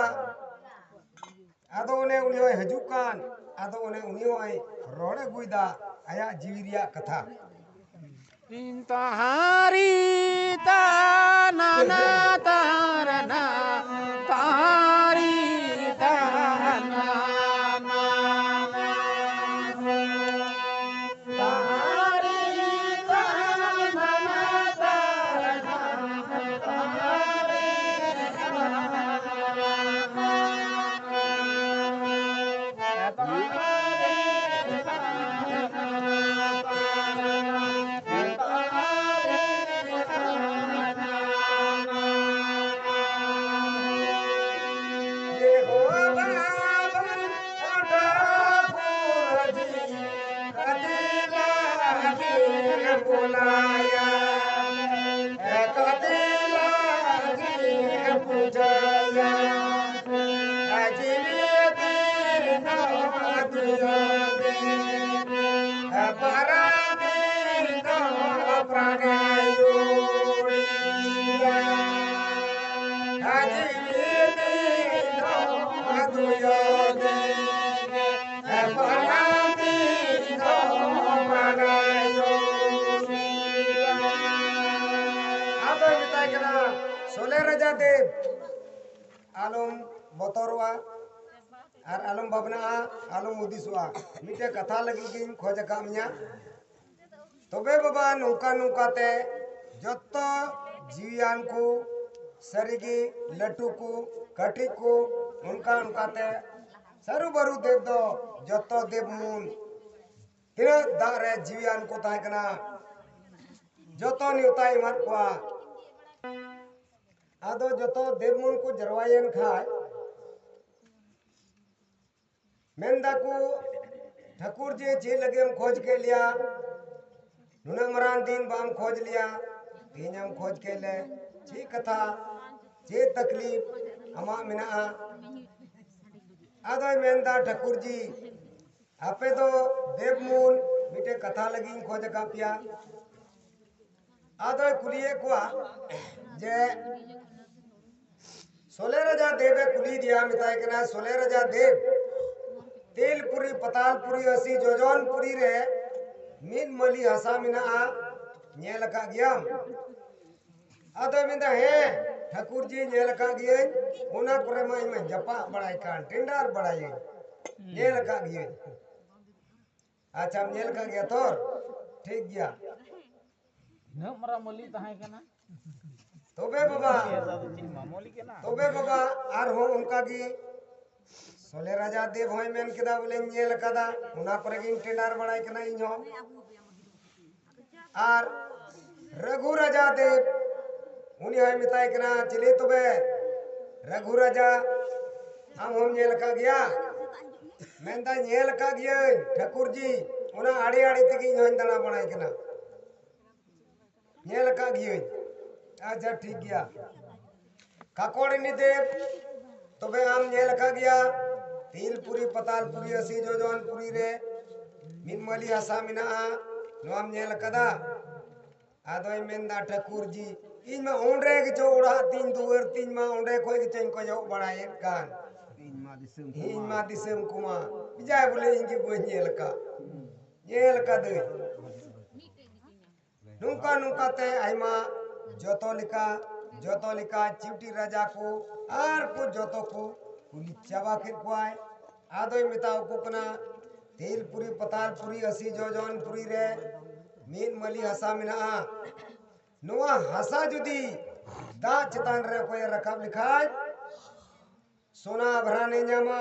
ᱟᱫᱚ ᱚᱱᱮ ᱩᱱᱤ ᱦᱚᱸᱭ ᱦᱤᱡᱩᱜ ᱠᱟᱱ, ᱟᱫᱚ ᱚᱱᱮ ᱩᱱᱤ ᱦᱚᱸᱭ ᱨᱚᱲ ᱟᱹᱜᱩᱭᱮᱫᱟ ᱟᱭᱟᱜ ᱡᱤᱣᱤ ᱨᱮᱭᱟᱜ ᱠᱟᱛᱷᱟ᱾ ᱤᱧ ᱛᱟᱦᱟᱨᱤ ᱛᱟᱱᱟᱱᱟ ᱛᱟᱨᱟᱱᱟ, ᱛᱟᱦᱟᱨᱤ ᱛᱟᱱᱟᱱᱟ᱾ ᱫᱮᱵ, ᱟᱞᱚᱢ ᱵᱚᱛᱚᱨᱚᱜᱼᱟ ᱟᱨ ᱟᱞᱚᱢ ᱵᱷᱟᱵᱽᱱᱟᱜᱼᱟ, ᱟᱞᱚᱢ ᱦᱩᱫᱤᱥᱚᱜᱼᱟ᱾ ᱢᱤᱫᱴᱮᱱ ᱠᱟᱛᱷᱟ ᱞᱟᱹᱜᱤᱫ ᱜᱤᱧ ᱠᱷᱚᱡᱽ ᱟᱠᱟᱫ ᱢᱮᱭᱟ᱾ ᱛᱚᱵᱮ ᱵᱟᱵᱟ, ᱱᱚᱝᱠᱟ ᱱᱚᱝᱠᱟ ᱛᱮ ᱡᱚᱛᱚ ᱡᱤᱣᱤᱭᱟᱱ ᱠᱚ, ᱥᱟᱹᱨᱤᱜᱮ ᱞᱟᱹᱴᱩ ᱠᱚ, ᱠᱟᱹᱴᱤᱡ ᱠᱚ, ᱚᱱᱠᱟ ᱚᱱᱠᱟ ᱛᱮ ᱥᱟᱹᱨᱩ ᱵᱟᱹᱨᱩ ᱫᱮᱵ ᱫᱚ ᱡᱚᱛᱚ ᱫᱮᱵ ᱢᱩᱱ ᱛᱤᱱᱟᱹᱜ ᱫᱟᱜ ᱨᱮ ᱡᱤᱣᱤᱭᱟᱱ ᱠᱚ ᱛᱟᱦᱮᱸ ᱠᱟᱱᱟ, ᱡᱚᱛᱚ ᱱᱮᱣᱛᱟᱭ ᱮᱢᱟᱫ ᱠᱚᱣᱟ᱾ ᱟᱫᱚ ᱡᱚᱛᱚ ᱫᱮᱵ ᱢᱩᱱ ᱠᱚ ᱡᱟᱨᱣᱟᱭᱮᱱ ᱠᱷᱟᱡ, ᱢᱮᱱ ᱫᱟᱠᱚ, "ᱴᱷᱟᱹᱠᱩᱨ ᱡᱤ, ᱪᱮᱫ ᱞᱟᱹᱜᱤᱫ ᱮᱢ ᱠᱷᱚᱡᱽ ᱠᱮᱫ ᱞᱮᱭᱟ? ᱱᱩᱱᱟᱹᱜ ᱢᱟᱨᱟᱝ ᱫᱤᱱ ᱵᱟᱢ ᱠᱷᱚᱡᱽ ᱞᱮᱭᱟ, ᱛᱮᱦᱮᱧ ᱮᱢ ᱠᱷᱚᱡᱽ ᱠᱮᱫ ᱞᱮ, ᱪᱮᱫ ᱠᱟᱛᱷᱟ, ᱪᱮᱫ ᱛᱟᱠᱞᱤᱯ ᱟᱢᱟᱜ ᱢᱮᱱᱟᱜᱼᱟ?" ᱟᱫᱚᱭ ᱢᱮᱱᱫᱟ, "ᱴᱷᱟᱹᱠᱩᱨ ᱡᱤ, ᱟᱯᱮ ᱫᱚ ᱫᱮᱵ ᱢᱩᱱ, ᱢᱤᱫᱴᱮᱱ ᱠᱟᱛᱷᱟ ᱞᱟᱹᱜᱤᱫ ᱤᱧ ᱠᱷᱚᱡᱽ ᱟᱠᱟᱫ ᱯᱮᱭᱟ᱾" ᱟᱫᱚᱭ ᱠᱩᱞᱤᱭᱮᱫ ᱠᱚᱣᱟ ᱡᱮ, ᱥᱚᱞᱮ ᱨᱟᱡᱟ ᱫᱮᱵ ᱮ ᱠᱩᱞᱤᱭᱮᱫᱮᱭᱟ, ᱢᱮᱛᱟᱭ ᱠᱟᱱᱟ, "ᱥᱚᱞᱮ ᱨᱟᱡᱟ ᱫᱮᱵ, ᱛᱮᱞᱯᱩᱨᱤ, ᱯᱟᱛᱟᱞᱯᱩᱨᱤ, ᱟᱥᱤ ᱡᱚᱡᱚᱱ ᱯᱩᱨᱤ ᱨᱮ ᱢᱤᱫ ᱢᱟᱹᱞᱤ ᱦᱟᱥᱟ ᱢᱮᱱᱟᱜᱼᱟ, ᱧᱮᱞ ᱟᱠᱟᱫ ᱜᱮᱭᱟᱢ?" ᱟᱫᱚᱭ ᱢᱮᱱᱫᱟ, "ᱦᱮᱸ ᱴᱷᱟᱹᱠᱩᱨ ᱡᱤ, ᱧᱮᱞ ᱟᱠᱟᱫ ᱜᱤᱭᱟᱹᱧ, ᱚᱱᱟ ᱠᱚᱨᱮ ᱢᱟ ᱤᱧ ᱢᱟ ᱡᱟᱯᱟᱜ ᱵᱟᱲᱟᱭ ᱠᱟᱱ, ᱴᱮᱱᱰᱟᱨ ᱵᱟᱲᱟᱭᱟᱹᱧ, ᱧᱮᱞ ᱟᱠᱟᱫ ᱜᱤᱭᱟᱹᱧ᱾" ᱟᱪᱪᱷᱟᱢ ᱧᱮᱞ ᱟᱠᱟᱫ ᱜᱮᱭᱟ ᱛᱚ? ᱴᱷᱤᱠ ᱜᱮᱭᱟ᱾ ᱛᱤᱱᱟᱹᱜ ᱢᱟᱨᱟᱝ ᱢᱟᱹᱞᱤ ᱛᱟᱦᱮᱸ ᱠᱟᱱᱟ? ᱛᱚᱵᱮ ᱵᱟᱵᱟ, ᱟᱫᱚ ᱪᱮᱫ ᱢᱟᱢᱚᱞᱤ ᱠᱟᱱᱟ? ᱛᱚᱵᱮ ᱵᱟᱵᱟ, ᱟᱨᱦᱚᱸ ᱚᱱᱠᱟ ᱜᱮ ᱥᱚᱞᱮ ᱨᱟᱡᱟ ᱫᱮᱵ ᱦᱚᱸᱭ ᱢᱮᱱ ᱠᱮᱫᱟ, "ᱵᱚᱞᱮᱧ ᱧᱮᱞ ᱟᱠᱟᱫᱟ, ᱚᱱᱟ ᱠᱚᱨᱮ ᱜᱤᱧ ᱴᱮᱱᱰᱟᱨ ᱵᱟᱲᱟᱭ ᱠᱟᱱᱟ ᱤᱧ ᱦᱚᱸ᱾" ᱟᱨ ᱨᱟᱹᱜᱷᱩ ᱨᱟᱡᱟ ᱫᱮᱵ, ᱩᱱᱤ ᱦᱚᱸᱭ ᱢᱮᱛᱟᱭ ᱠᱟᱱᱟ, "ᱪᱤᱞᱤ ᱛᱚᱵᱮ ᱨᱟᱹᱜᱷᱩ ᱨᱟᱡᱟ, ᱟᱢ ᱦᱚᱸᱢ ᱧᱮᱞ ᱟᱠᱟᱫ ᱜᱮᱭᱟ?" ᱢᱮᱱᱫᱟᱭ, "ᱧᱮᱞ ᱟᱠᱟᱫ ᱜᱤᱭᱟᱹᱧ ᱴᱷᱟᱹᱠᱩᱨ ᱡᱤ, ᱚᱱᱟ ᱟᱲᱮ ᱟᱲᱮ ᱛᱮᱜᱮ ᱤᱧ ᱦᱚᱸᱧ ᱫᱟᱬᱟ ᱵᱟᱲᱟᱭ ᱠᱟᱱᱟ, ᱧᱮᱞ ᱟᱠᱟᱫ ᱜᱤᱭᱟᱹᱧ᱾" ᱟᱪᱪᱷᱟ, ᱴᱷᱤᱠ ᱜᱮᱭᱟ᱾ ᱠᱟᱠᱚᱲᱤᱱᱤ ᱫᱮᱵ, ᱛᱚᱵᱮ ᱟᱢ ᱧᱮᱞ ᱟᱠᱟᱫ ᱜᱮᱭᱟ ᱛᱤᱞᱯᱩᱨᱤ, ᱯᱟᱛᱟᱞᱯᱩᱨᱤ, ᱟᱥᱤ ᱡᱚᱡᱚᱱ ᱯᱩᱨᱤ ᱨᱮ ᱢᱤᱫ ᱢᱟᱹᱞᱤ ᱦᱟᱥᱟ ᱢᱮᱱᱟᱜᱼᱟ, ᱱᱚᱣᱟᱢ ᱧᱮᱞ ᱟᱠᱟᱫᱟ? ᱟᱫᱚᱭ ᱢᱮᱱᱫᱟ, "ᱴᱷᱟᱹᱠᱩᱨ ᱡᱤ, ᱤᱧ ᱢᱟ ᱚᱸᱰᱮ ᱜᱮᱪᱚ ᱚᱲᱟᱜ ᱛᱤᱧ, ᱫᱩᱣᱟᱹᱨ ᱛᱤᱧ ᱢᱟ ᱚᱸᱰᱮ ᱠᱷᱚᱡ ᱜᱮᱪᱚᱧ ᱠᱚᱭᱚᱜ ᱵᱟᱲᱟᱭᱮᱫ ᱠᱟᱱ᱾ ᱤᱧ ᱢᱟ ᱫᱤᱥᱚᱢ ᱤᱧ ᱠᱚᱢᱟ ᱢᱟ ᱫᱤᱥᱚᱢ ᱠᱚᱢᱟ, ᱵᱮᱡᱟᱭ ᱵᱚᱞᱮ ᱤᱧ ᱜᱮ ᱵᱟᱹᱧ ᱧᱮᱞ ᱟᱠᱟᱫ, ᱧᱮᱞ ᱟᱠᱟᱫᱟᱹᱧ᱾" ᱱᱚᱝᱠᱟ ᱱᱚᱝᱠᱟ ᱛᱮ ᱟᱭᱢᱟ ᱡᱚᱛᱚ ᱞᱮᱠᱟ ᱡᱚᱛᱚ ᱞᱮᱠᱟ ᱪᱤᱣᱴᱤ ᱨᱟᱡᱟ ᱠᱚ ᱟᱨ ᱠᱚ ᱡᱚᱛᱚ ᱠᱚ ᱠᱩᱞᱤ ᱪᱟᱵᱟ ᱠᱮᱫ ᱠᱚᱣᱟᱭ᱾ ᱟᱫᱚᱭ ᱢᱮᱛᱟ ᱠᱚ ᱠᱟᱱᱟ, ᱛᱮᱞᱯᱩᱨᱤ ᱯᱟᱛᱟᱞᱯᱩᱨᱤ ᱟᱹᱥᱤ ᱡᱚᱡᱚᱱ ᱯᱩᱨᱤ ᱨᱮ ᱢᱤᱫ ᱢᱟᱹᱞᱤ ᱦᱟᱥᱟ ᱢᱮᱱᱟᱜᱼᱟ᱾ ᱱᱚᱣᱟ ᱦᱟᱥᱟ ᱡᱩᱫᱤ ᱫᱟᱜ ᱪᱮᱛᱟᱱ ᱨᱮ ᱚᱠᱚᱭᱮ ᱨᱟᱠᱟᱵ ᱞᱮᱠᱷᱟᱡ, ᱥᱚᱱᱟ ᱟᱵᱷᱨᱟᱱᱮ ᱧᱟᱢᱟ᱾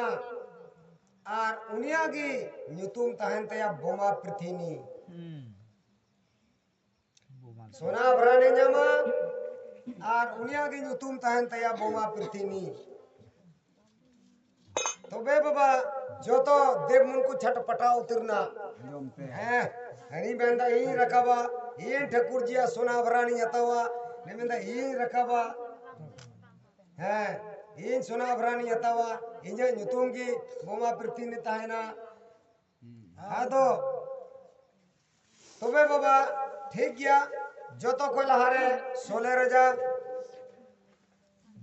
ᱟᱨ ᱩᱱᱤᱭᱟᱜ ᱜᱮ ᱧᱩᱛᱩᱢ ᱛᱟᱦᱮᱱ ᱛᱟᱭᱟ ᱵᱳᱢᱟ ᱯᱨᱤᱛᱷᱤᱱᱤ᱾ ᱥᱚᱱᱟ ᱟᱵᱷᱨᱟᱱᱮ ᱧᱟᱢᱟ ᱟᱨ ᱩᱱᱤᱭᱟᱜ ᱜᱮ ᱧᱩᱛᱩᱢ ᱛᱟᱦᱮᱱ ᱛᱟᱭᱟ ᱵᱳᱢᱟ ᱯᱨᱤᱛᱷᱤᱱᱤ᱾ ᱛᱚᱵᱮ ᱵᱟᱵᱟ, ᱡᱚᱛᱚ ᱫᱮᱵ ᱢᱩᱱ ᱠᱚ ᱪᱷᱟᱴᱯᱟᱴᱟᱣ ᱩᱛᱟᱹᱨ ᱱᱟ᱾ ᱦᱮᱸ, ᱦᱟᱹᱱᱤ ᱢᱮᱱᱫᱟ, "ᱤᱧ ᱨᱟᱠᱟᱵᱟ, ᱤᱧ ᱴᱷᱟᱹᱠᱩᱨ ᱡᱤᱭᱟ ᱥᱚᱱᱟ ᱟᱵᱷᱨᱟᱱᱤᱧ ᱦᱟᱛᱟᱣᱟ", ᱱᱩᱭ ᱢᱮᱱᱫᱟ, "ᱤᱧ ᱨᱟᱠᱟᱵᱟ, ᱦᱮᱸ, ᱤᱧ ᱥᱚᱱᱟ ᱟᱵᱷᱨᱟᱱᱤᱧ ᱦᱟᱛᱟᱣᱟ, ᱤᱧᱟᱹᱜ ᱧᱩᱛᱩᱢ ᱜᱮ ᱵᱳᱢᱟ ᱯᱨᱤᱛᱷᱤᱱᱤ ᱛᱟᱦᱮᱱᱟ᱾" ᱟᱫᱚ ᱛᱚᱵᱮ ᱵᱟᱵᱟ, ᱴᱷᱤᱠ ᱜᱮᱭᱟ, ᱡᱚᱛᱚ ᱠᱷᱚᱡ ᱞᱟᱦᱟᱨᱮ ᱥᱚᱞᱮ ᱨᱟᱡᱟ,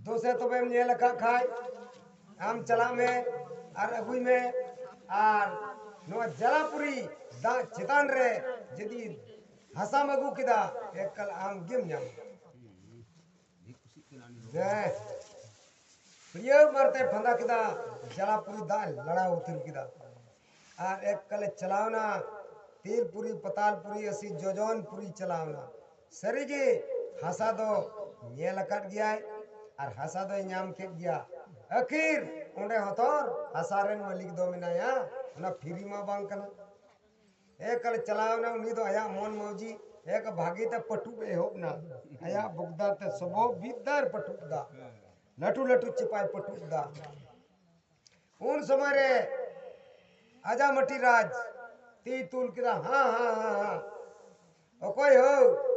ᱫᱚᱥᱮ ᱛᱚᱵᱮᱢ ᱧᱮᱞ ᱟᱠᱟᱫ ᱠᱷᱟᱡ, ᱟᱢ ᱪᱟᱞᱟᱜ ᱢᱮ ᱟᱨ ᱟᱹᱜᱩᱭ ᱢᱮ᱾ ᱟᱨ ᱱᱚᱣᱟ ᱡᱟᱞᱟᱯᱩᱨᱤ ᱫᱟᱜ ᱪᱮᱛᱟᱱ ᱨᱮ ᱡᱩᱫᱤ ᱦᱟᱥᱟᱢ ᱟᱹᱜᱩ ᱠᱮᱫᱟ, ᱮᱠᱟᱞ ᱟᱢ ᱜᱮᱢ ᱧᱟᱢᱟ᱾ ᱵᱮᱥ, ᱯᱤᱲᱭᱟᱹ ᱢᱟᱨᱛᱮ ᱯᱷᱟᱸᱫᱟ ᱠᱮᱫᱟ, ᱡᱟᱞᱟᱯᱩᱨᱤ ᱫᱟᱜ ᱮ ᱞᱟᱲᱟᱣ ᱩᱛᱟᱹᱨ ᱠᱮᱫᱟ᱾ ᱟᱨ ᱮᱠᱟᱞᱮ ᱪᱟᱞᱟᱣᱱᱟ, ᱛᱤᱨᱯᱩᱨᱤ, ᱯᱟᱛᱟᱞᱯᱩᱨᱤ, ᱟᱹᱥᱤ ᱡᱚᱡᱚᱱ ᱯᱩᱨᱤ ᱪᱟᱞᱟᱣᱱᱟ᱾ ᱥᱟᱹᱨᱤᱜᱮ ᱦᱟᱥᱟ ᱫᱚ ᱧᱮᱞ ᱟᱠᱟᱫ ᱜᱮᱭᱟᱭ ᱟᱨ ᱦᱟᱥᱟ ᱫᱚᱭ ᱧᱟᱢ ᱠᱮᱫ ᱜᱮᱭᱟ᱾ ᱟᱹᱠᱷᱤᱨ ᱚᱸᱰᱮ ᱦᱚᱛᱚᱨ ᱦᱟᱥᱟ ᱨᱮᱱ ᱢᱟᱹᱞᱤᱠ ᱫᱚ ᱢᱮᱱᱟᱭᱟ, ᱚᱱᱟ ᱯᱷᱤᱨᱤ ᱢᱟ ᱵᱟᱝ ᱠᱟᱱᱟ᱾ ᱮᱠᱟᱞᱮ ᱪᱟᱞᱟᱣᱱᱟ, ᱩᱱᱤ ᱫᱚ ᱟᱭᱟᱜ ᱢᱚᱱ ᱢᱟᱹᱣᱡᱤ ᱮᱠ ᱵᱷᱟᱜᱤ ᱛᱮ ᱯᱟᱹᱴᱩᱵ ᱮ ᱮᱦᱚᱵ ᱱᱟ᱾ ᱟᱭᱟᱜ ᱵᱚᱜᱫᱟ ᱛᱮ ᱥᱚᱵᱚ ᱵᱤᱫᱫᱟᱨ ᱯᱟᱹᱴᱩᱵ ᱫᱟ, ᱞᱟᱹᱴᱩ ᱞᱟᱹᱴᱩ ᱪᱮᱯᱟᱭ ᱯᱟᱹᱴᱩᱵ ᱫᱟ᱾ ᱩᱱ ᱥᱚᱢᱚᱭ ᱨᱮ ᱟᱡᱟᱢᱟᱹᱴᱤ ᱨᱟᱡᱽ ᱛᱤ ᱛᱩᱞ ᱠᱮᱫᱟ, ᱦᱟᱸ, ᱦᱟᱸ, ᱦᱟᱸ, ᱦᱟᱸ᱾ ᱚᱠᱚᱭ ᱦᱳ?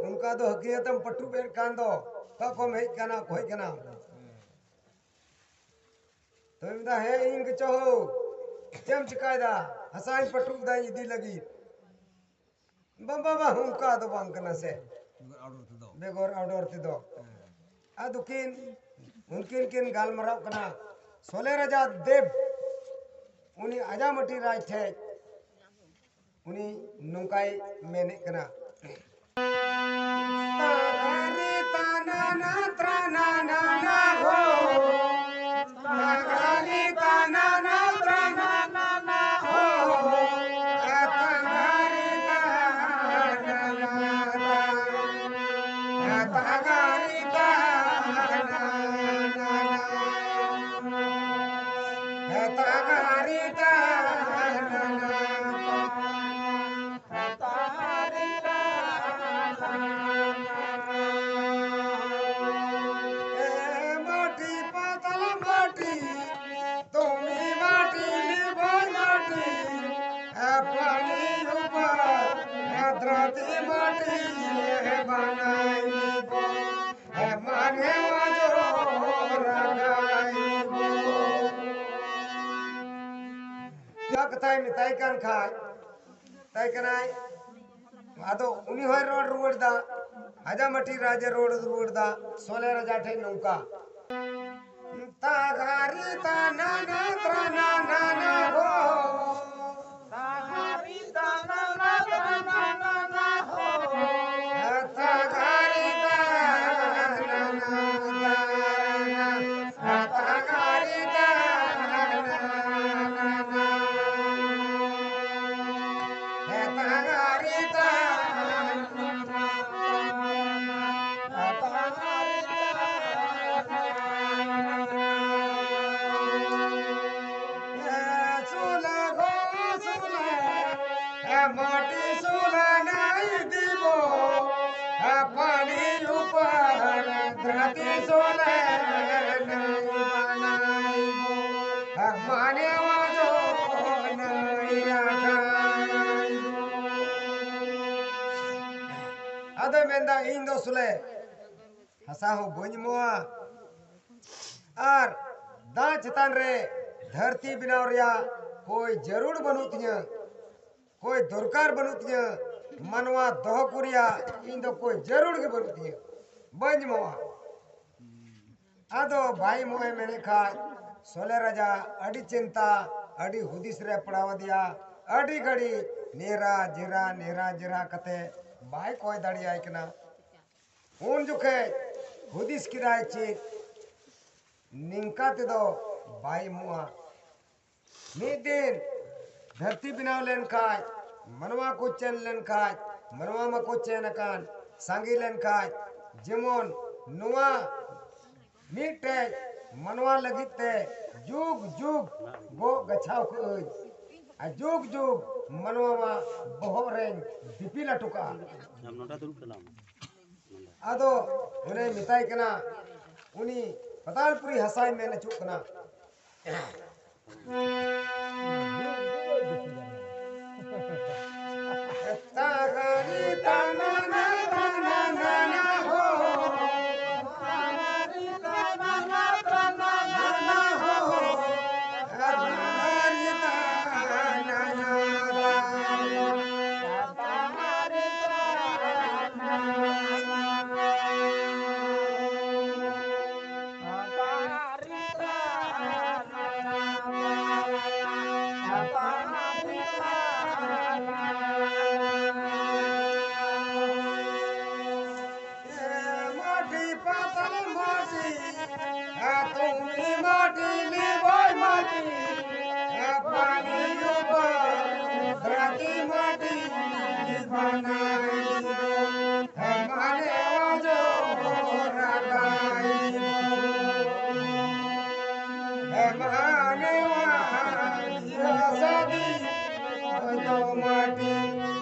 ᱚᱱᱠᱟ ᱫᱚ ᱦᱟᱹᱠᱤᱭᱟᱹᱛᱮᱢ ᱯᱟᱹᱴᱩᱵ ᱮᱫ ᱠᱟᱱ ᱫᱚ, ᱚᱠᱟ ᱠᱷᱚᱱ ᱦᱮᱡ ᱠᱟᱱᱟ, ᱚᱠᱚᱭ ᱠᱟᱱᱟ? ᱛᱚᱵᱮ ᱢᱮᱱᱫᱟ, ᱦᱮᱸ, ᱤᱧ ᱜᱮᱪᱚ ᱦᱳ᱾ ᱪᱮᱫ ᱮᱢ ᱪᱤᱠᱟᱭᱮᱫᱟ? ᱦᱟᱥᱟᱧ ᱯᱟᱹᱴᱩᱵ ᱫᱟ ᱤᱫᱤ ᱞᱟᱹᱜᱤᱫ᱾ ᱵᱟᱝ, ᱵᱟᱝ, ᱵᱟᱝ, ᱚᱱᱠᱟ ᱫᱚ ᱵᱟᱝ ᱠᱟᱱᱟ ᱥᱮ᱾ ᱵᱮᱜᱚᱨ ᱚᱰᱚᱨ ᱛᱮᱫᱚ᱾ ᱵᱮᱜᱚᱨ ᱚᱰᱚᱨ ᱛᱮᱫᱚ᱾ ᱦᱮᱸ᱾ ᱟᱫᱚ ᱠᱤᱱ, ᱩᱱᱠᱤᱱ ᱠᱤᱱ ᱜᱟᱞᱢᱟᱨᱟᱣ ᱠᱟᱱᱟ᱾ ᱥᱚᱞᱮ ᱨᱟᱡᱟ ᱫᱮᱵ, ᱩᱱᱤ ᱟᱡᱟᱢᱟᱹᱴᱤ ᱨᱟᱡᱽ ᱴᱷᱮᱡ, ᱩᱱᱤ ᱱᱚᱝᱠᱟᱭ ᱢᱮᱱᱮᱫ ᱠᱟᱱᱟ᱾ ᱛᱟᱜᱟᱨᱤ ᱛᱟᱱᱟᱱᱟ, ᱛᱟᱜᱟᱨᱤ ᱛᱟᱱᱟᱱᱟ᱾ ᱮ ᱢᱟᱴᱤ ᱯᱟᱛᱟᱞ ᱢᱟᱴᱤ, ᱛᱩᱢᱤ ᱢᱟᱴᱤ, ᱞᱤᱵᱟᱭ ᱢᱟᱴᱤ, ᱮ ᱯᱟᱱᱤ ᱩᱯᱟᱨ, ᱮ ᱫᱷᱟᱹᱨᱛᱤ ᱢᱟᱴᱤ, ᱮ ᱵᱟᱱᱟᱭ ᱱᱤᱵᱚ᱾ ᱮ ᱢᱟᱱᱮ ᱢᱟᱡᱚ ᱨᱟᱜᱟᱭ ᱵᱚ᱾ ᱚᱱᱟ ᱠᱟᱛᱷᱟᱭ ᱢᱮᱛᱟᱭ ᱠᱟᱱ ᱠᱷᱟᱡ, ᱢᱮᱛᱟᱭ ᱠᱟᱱᱟᱭ, ᱟᱫᱚ ᱩᱱᱤ ᱦᱚᱸᱭ ᱨᱚᱲ ᱨᱩᱣᱟᱹᱲ ᱫᱟ, ᱦᱟᱡᱟᱢᱟᱴᱤ ᱨᱟᱡᱽ ᱮ ᱨᱚᱲ ᱨᱩᱣᱟᱹᱲ ᱫᱟ ᱥᱚᱞᱮ ᱨᱟᱡᱟ ᱴᱷᱮᱱ ᱱᱚᱝᱠᱟ᱾ ᱛᱟᱜᱟᱨᱤ ᱛᱟᱱᱟᱱᱟ ᱛᱨᱟᱱᱟᱱᱟ ᱦᱳ᱾ ᱛᱟᱜᱟᱨᱤ ᱛᱟᱱᱟᱱᱟ ᱛᱨᱟᱱᱟᱱᱟ ᱦᱳ᱾ ᱛᱟᱜᱟᱨᱤ ᱛᱟᱱᱟᱱᱟ ᱛᱨᱟᱱᱟᱱᱟ᱾ ᱛᱟᱜᱟᱨᱤ ᱛᱟᱱᱟᱱᱟ᱾ ᱛᱟᱜᱟᱨᱤ ᱛᱟᱱᱟᱱᱟ᱾ ᱟᱫᱚᱭ ᱢᱮᱱᱫᱟ, ᱤᱧ ᱫᱚ ᱥᱩᱞᱮ ᱦᱟᱥᱟ ᱦᱚᱸ ᱵᱟᱹᱧ ᱮᱢᱚᱜᱼᱟ, ᱟᱨ ᱫᱟᱜ ᱪᱮᱛᱟᱱ ᱨᱮ ᱫᱷᱟᱹᱨᱛᱤ ᱵᱮᱱᱟᱣ ᱨᱮᱭᱟᱜ ᱠᱳᱭ ᱡᱟᱹᱨᱩᱲ ᱵᱟᱹᱱᱩᱜ ᱛᱤᱧᱟᱹ, ᱠᱳᱭ ᱫᱚᱨᱠᱟᱨ ᱵᱟᱹᱱᱩᱜ ᱛᱤᱧᱟᱹ, ᱢᱟᱱᱣᱟ ᱫᱚᱦᱚ ᱠᱚ ᱨᱮᱭᱟᱜ ᱤᱧ ᱫᱚ ᱠᱳᱭ ᱡᱟᱹᱨᱩᱲ ᱜᱮ ᱵᱟᱹᱱᱩᱜ ᱛᱤᱧᱟᱹ, ᱵᱟᱹᱧ ᱮᱢᱚᱜᱼᱟ᱾ ᱟᱫᱚ ᱵᱟᱭ ᱮᱢᱚᱜᱼᱮ ᱢᱮᱱᱮᱫ ᱠᱷᱟᱡ ᱥᱚᱞᱮ ᱨᱟᱡᱟ ᱟᱹᱰᱤ ᱪᱤᱱᱛᱟ, ᱟᱹᱰᱤ ᱦᱩᱫᱤᱥ ᱨᱮ ᱯᱟᱲᱟᱣ ᱟᱫᱮᱭᱟ, ᱟᱹᱰᱤ ᱜᱷᱟᱹᱲᱤ ᱱᱮᱨᱟ ᱡᱮᱨᱟ ᱱᱮᱨᱟ ᱡᱮᱨᱟ ᱠᱟᱛᱮ ᱵᱟᱭ ᱠᱚᱭ ᱫᱟᱲᱮᱭᱟᱭ ᱠᱟᱱᱟ᱾ ᱩᱱ ᱡᱚᱠᱷᱮᱡ ᱦᱩᱫᱤᱥ ᱠᱮᱫᱟᱭ, ᱪᱮᱫ ᱱᱤᱝᱠᱟ ᱛᱮᱫᱚ ᱵᱟᱭ ᱮᱢᱚᱜᱼᱟ᱾ ᱢᱤᱫ ᱫᱤᱱ ᱫᱷᱟᱹᱨᱛᱤ ᱵᱮᱱᱟᱣ ᱞᱮᱱ ᱠᱷᱟᱡ, ᱢᱟᱱᱣᱟ ᱠᱚ ᱪᱮᱱ ᱞᱮᱱ ᱠᱷᱟᱡ, ᱢᱟᱱᱣᱟ ᱢᱟᱠᱚ ᱪᱮᱱ ᱟᱠᱟᱱ, ᱥᱟᱸᱜᱮ ᱞᱮᱱ ᱠᱷᱟᱡ, ᱡᱮᱢᱚᱱ ᱱᱚᱣᱟ ᱢᱤᱫᱴᱮᱡ ᱢᱟᱱᱣᱟ ᱞᱟᱹᱜᱤᱫ ᱛᱮ ᱡᱩᱜᱽ ᱡᱩᱜᱽ ᱜᱚᱜ ᱜᱟᱪᱷᱟᱣ ᱠᱟᱹᱜᱼᱟᱹᱧ, ᱟᱨ ᱡᱩᱜᱽ ᱡᱩᱜᱽ ᱢᱟᱱᱣᱟ ᱢᱟ ᱵᱚᱦᱚᱜ ᱨᱮᱧ ᱫᱤᱯᱤᱞ ᱦᱚᱴᱚ ᱠᱟᱜᱼᱟ᱾ ᱟᱢ ᱱᱚᱰᱮ ᱫᱩᱲᱩᱵ ᱪᱟᱞᱟᱜ ᱢᱮ᱾ ᱟᱫᱚ ᱚᱱᱮ ᱢᱮᱛᱟᱭ ᱠᱟᱱᱟ, ᱩᱱᱤ ᱯᱟᱛᱟᱞᱯᱩᱨᱤ ᱦᱟᱥᱟᱭ ᱢᱮᱱ ᱦᱚᱪᱚᱜ ᱠᱟᱱᱟ᱾ माटी पातल माटी, आ तुमी माटी लिबाई माटी, आ पानी ऊपर धरती माटी बनाई। हमारे वाजो रगाई। हमारे वाजो सदी तो माटी,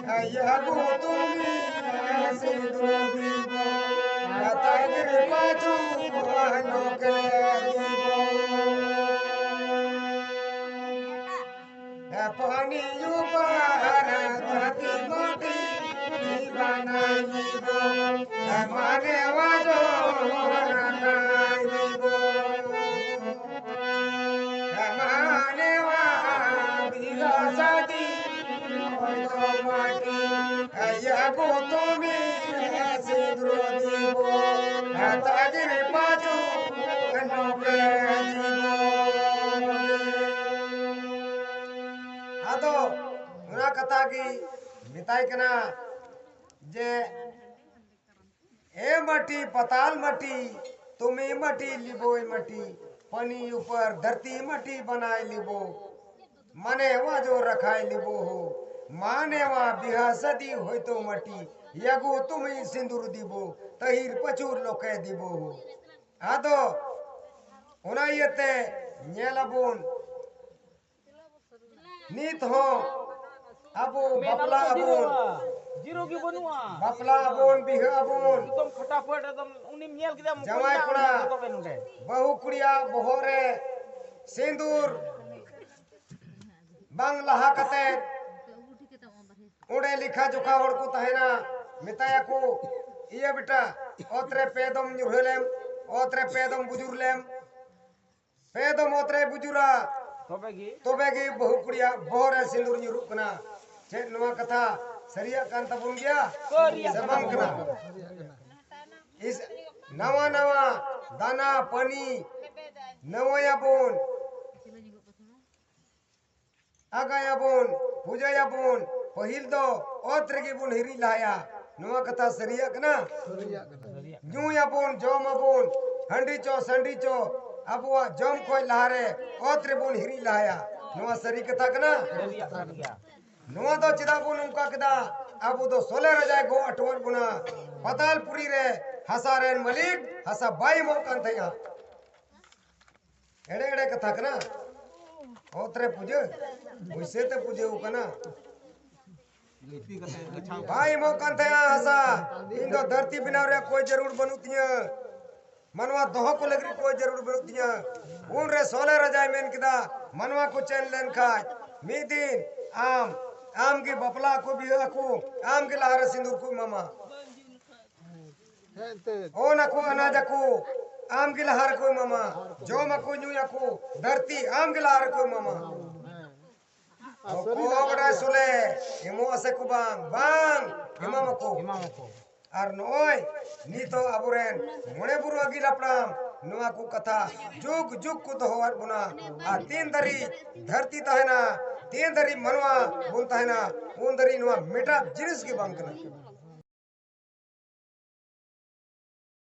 आ यागो तुमी सिंदूर दीबो। आ तागिर पाछू वालो के दीबो। पानी ऊपर धरती माटी बनाई दीबो, माने वाजो बनाई दीबो, माने वा बिगा शादी तो माटी, या को तुमी सिंदूर दीबो, तागिर पाछू ᱱᱚᱠᱮ ᱫᱤᱵᱚ᱾ ᱟᱫᱚ ᱚᱱᱟ ᱠᱟᱛᱷᱟ ᱜᱮ ᱢᱮᱛᱟᱭ ᱠᱟᱱᱟ ᱡᱮ, ए माटी, पाताल माटी, तुम्ही माटी, लिबोय माटी, पानी ऊपर धरती माटी बनाय लिबो। माने वाजो रखाय लिबो हो, माने वा बिहा सदी होय तो माटी, यागो तुम्ही सिंदूर दिबो, तहिर पचूर लोके दिबो हो। ᱟᱫᱚ ᱚᱱᱟ ᱤᱭᱟᱹᱛᱮ ᱧᱮᱞ ᱟᱵᱚᱱ, ᱱᱤᱛ ᱦᱚᱸ ᱟᱵᱚ ᱵᱟᱯᱞᱟ ᱟᱵᱚᱱ, ᱡᱤᱨᱳ ᱜᱮ ᱵᱟᱹᱱᱩᱜᱼᱟ᱾ ᱵᱟᱯᱞᱟ ᱟᱵᱚᱱ, ᱵᱤᱦᱟᱹ ᱟᱵᱚᱱ, ᱮᱠᱫᱚᱢ ᱯᱷᱟᱴᱟᱯᱷᱟᱴ, ᱮᱠᱫᱚᱢ ᱩᱱᱤᱢ ᱧᱮᱞ ᱠᱮᱫᱟ, ᱡᱟᱶᱟᱭ ᱠᱚᱲᱟ, ᱱᱚᱰᱮ ᱵᱟᱹᱦᱩ ᱠᱩᱲᱤᱭᱟᱜ ᱵᱚᱦᱚᱜ ᱨᱮ ᱥᱤᱸᱫᱩᱨ ᱵᱟᱝ ᱞᱟᱦᱟ ᱠᱟᱛᱮ ᱚᱸᱰᱮ ᱞᱮᱠᱷᱟ ᱡᱚᱠᱷᱟ ᱦᱚᱲ ᱠᱚ ᱛᱟᱦᱮᱱᱟ, ᱢᱮᱛᱟᱭᱟᱠᱚ, "ᱤᱭᱟᱹ ᱵᱮᱴᱟ, ᱚᱛ ᱨᱮ ᱯᱮ ᱫᱚᱢ ᱧᱩᱨᱦᱟᱹ ᱞᱮᱢ, ᱚᱛ ᱨᱮ ᱯᱮ ᱫᱚᱢ ᱵᱩᱡᱩᱨ ᱞᱮᱢ, ᱯᱮ ᱫᱚᱢ ᱚᱛ ᱨᱮ ᱵᱩᱡᱩᱨᱟ, ᱛᱚᱵᱮ ᱜᱮ ᱛᱚᱵᱮ ᱜᱮ ᱵᱟᱹᱦᱩ ᱠᱩᱲᱤᱭᱟᱜ ᱵᱚᱦᱚᱜ ᱨᱮ ᱥᱤᱸᱫᱩᱨ ᱧᱩᱨᱩᱜ ᱠᱟᱱᱟ᱾" ᱪᱮᱫ ᱱᱚᱣᱟ ᱠᱟᱛᱷᱟ ᱥᱟᱹᱨᱤᱭᱟᱜ ᱠᱟᱱ ᱛᱟᱵᱚᱱ ᱜᱮᱭᱟ ᱥᱮ ᱵᱟᱝ ᱠᱟᱱᱟ? ᱤᱥ, ᱱᱟᱣᱟ ᱱᱟᱣᱟ ᱫᱟᱱᱟ ᱯᱟᱹᱱᱤ ᱱᱟᱣᱟᱭᱟᱵᱚᱱ, ᱟᱜᱟᱭᱟᱵᱚᱱ, ᱯᱩᱡᱟᱹᱭᱟᱵᱚᱱ, ᱯᱟᱹᱦᱤᱞ ᱫᱚ ᱚᱛ ᱨᱮᱜᱮ ᱵᱚᱱ ᱦᱤᱨᱤᱡ ᱞᱟᱦᱟᱭᱟ᱾ ᱱᱚᱣᱟ ᱠᱟᱛᱷᱟ ᱥᱟᱹᱨᱤᱭᱟᱜ ᱠᱟᱱᱟ? ᱧᱩᱭᱟᱵᱚᱱ, ᱡᱚᱢᱟᱵᱚᱱ, ᱦᱟᱺᱰᱤ ᱪᱚ ᱥᱟᱺᱰᱤ ᱪᱚ, ᱟᱵᱚᱣᱟᱜ ᱡᱚᱢ ᱠᱷᱚᱡ ᱞᱟᱦᱟᱨᱮ ᱚᱛ ᱨᱮᱵᱚᱱ ᱦᱤᱨᱤᱡ ᱞᱟᱦᱟᱭᱟ᱾ ᱱᱚᱣᱟ ᱥᱟᱹᱨᱤ ᱠᱟᱛᱷᱟ ᱠᱟᱱᱟ? ᱱᱚᱣᱟ ᱫᱚ ᱪᱮᱫᱟᱜ ᱵᱚᱱ ᱱᱚᱝᱠᱟ ᱠᱮᱫᱟ? ᱟᱵᱚ ᱫᱚ ᱥᱚᱞᱮ ᱨᱟᱡᱟᱭ ᱜᱚᱜ ᱟᱴᱚᱣᱟᱫ ᱵᱚᱱᱟ, ᱯᱟᱛᱟᱞᱯᱩᱨᱤ ᱨᱮ ᱦᱟᱥᱟ ᱨᱮᱱ ᱢᱟᱹᱞᱤᱠ ᱦᱟᱥᱟ ᱵᱟᱭ ᱮᱢᱚᱜ ᱠᱟᱱ ᱛᱟᱦᱮᱸᱜᱼᱟ᱾ ᱮᱲᱮ ᱮᱲᱮ ᱠᱟᱛᱷᱟ ᱠᱟᱱᱟ᱾ ᱚᱛ ᱨᱮ ᱯᱩᱡᱟᱹ, ᱯᱩᱭᱥᱟᱹ ᱛᱮ ᱯᱩᱡᱟᱹ ᱠᱟᱱᱟ᱾ ᱵᱟᱭ ᱮᱢᱚᱜ ᱠᱟᱱ ᱛᱟᱦᱮᱸᱜᱼᱟ ᱦᱟᱥᱟ᱾ ᱤᱧ ᱫᱚ ᱫᱷᱟᱹᱨᱛᱤ ᱵᱮᱱᱟᱣ ᱨᱮᱭᱟᱜ ᱠᱳᱭ ᱡᱟᱹᱨᱩᱲ ᱵᱟᱹᱱᱩᱜ ᱛᱤᱧᱟᱹ, ᱢᱟᱱᱣᱟ ᱫᱚᱦᱚ ᱠᱚ ᱞᱟᱹᱜᱤᱫ ᱠᱳᱭ ᱡᱟᱹᱨᱩᱲ ᱵᱟᱹᱱᱩᱜ ᱛᱤᱧᱟᱹ᱾ ᱩᱱᱨᱮ ᱥᱚᱞᱮ ᱨᱟᱡᱟᱭ ᱢᱮᱱ ᱠᱮᱫᱟ, ᱢᱟᱱᱣᱟ ᱠᱚ ᱪᱮᱱ ᱞᱮᱱᱠᱷᱟᱡ ᱢᱤᱫ ᱫᱤᱱ ᱟᱢ, ᱟᱢ ᱜᱮ ᱵᱟᱯᱞᱟ ᱠᱚ, ᱵᱤᱦᱟᱹ ᱟᱠᱚ, ᱟᱢ ᱜᱮ ᱞᱟᱦᱟᱨᱮ ᱥᱤᱸᱫᱩᱨ ᱠᱚ ᱮᱢᱟᱢᱟ᱾ ᱦᱮᱸ, ᱮᱱᱛᱮᱫ᱾ ᱚᱱ ᱟᱠᱚ, ᱟᱱᱟᱡ ᱟᱠᱚ, ᱟᱢ ᱜᱮ ᱞᱟᱦᱟ ᱨᱮᱠᱚ ᱮᱢᱟᱢᱟ᱾ ᱡᱚᱢ ᱟᱠᱚ, ᱧᱩᱭ ᱟᱠᱚ, ᱫᱷᱟᱹᱨᱛᱤ ᱟᱢ ᱜᱮ ᱞᱟᱦᱟ ᱨᱮᱠᱚ ᱮᱢᱟᱢᱟ᱾ ᱦᱮᱸ᱾ ᱚᱠᱚᱭ ᱵᱟᱰᱟᱭ ᱥᱚᱞᱮ ᱮᱢᱚᱜ ᱟᱥᱮ ᱠᱚ ᱵᱟᱝ? ᱵᱟᱝ, ᱮᱢᱟᱢᱟᱠᱚ᱾ ᱮᱢᱟᱢᱟᱠᱚ᱾ ᱟᱨ ᱱᱚᱜᱼᱚᱭ ᱱᱤᱛᱚᱜ ᱟᱵᱚᱨᱮᱱ ᱢᱚᱬᱮ ᱵᱩᱨᱩ ᱟᱹᱜᱤᱞ ᱦᱟᱯᱲᱟᱢ ᱱᱚᱣᱟ ᱠᱚ ᱠᱟᱛᱷᱟ ᱡᱩᱜᱽ ᱡᱩᱜᱽ ᱠᱚ ᱫᱚᱦᱚᱣᱟᱫ ᱵᱚᱱᱟ᱾ ᱟᱨ ᱛᱤᱱ ᱫᱷᱟᱹᱨᱤᱡ ᱫᱷᱟᱹᱨᱛᱤ ᱛᱟᱦᱮᱱᱟ, ᱛᱤᱱ ᱫᱷᱟᱹᱨᱤᱡ ᱢᱟᱱᱣᱟ ᱵᱚᱱ ᱛᱟᱦᱮᱱᱟ, ᱩᱱ ᱫᱷᱟᱹᱨᱤᱡ ᱱᱚᱣᱟ ᱢᱮᱴᱟᱜ ᱡᱤᱱᱤᱥ ᱜᱮ ᱵᱟᱝ ᱠᱟᱱᱟ᱾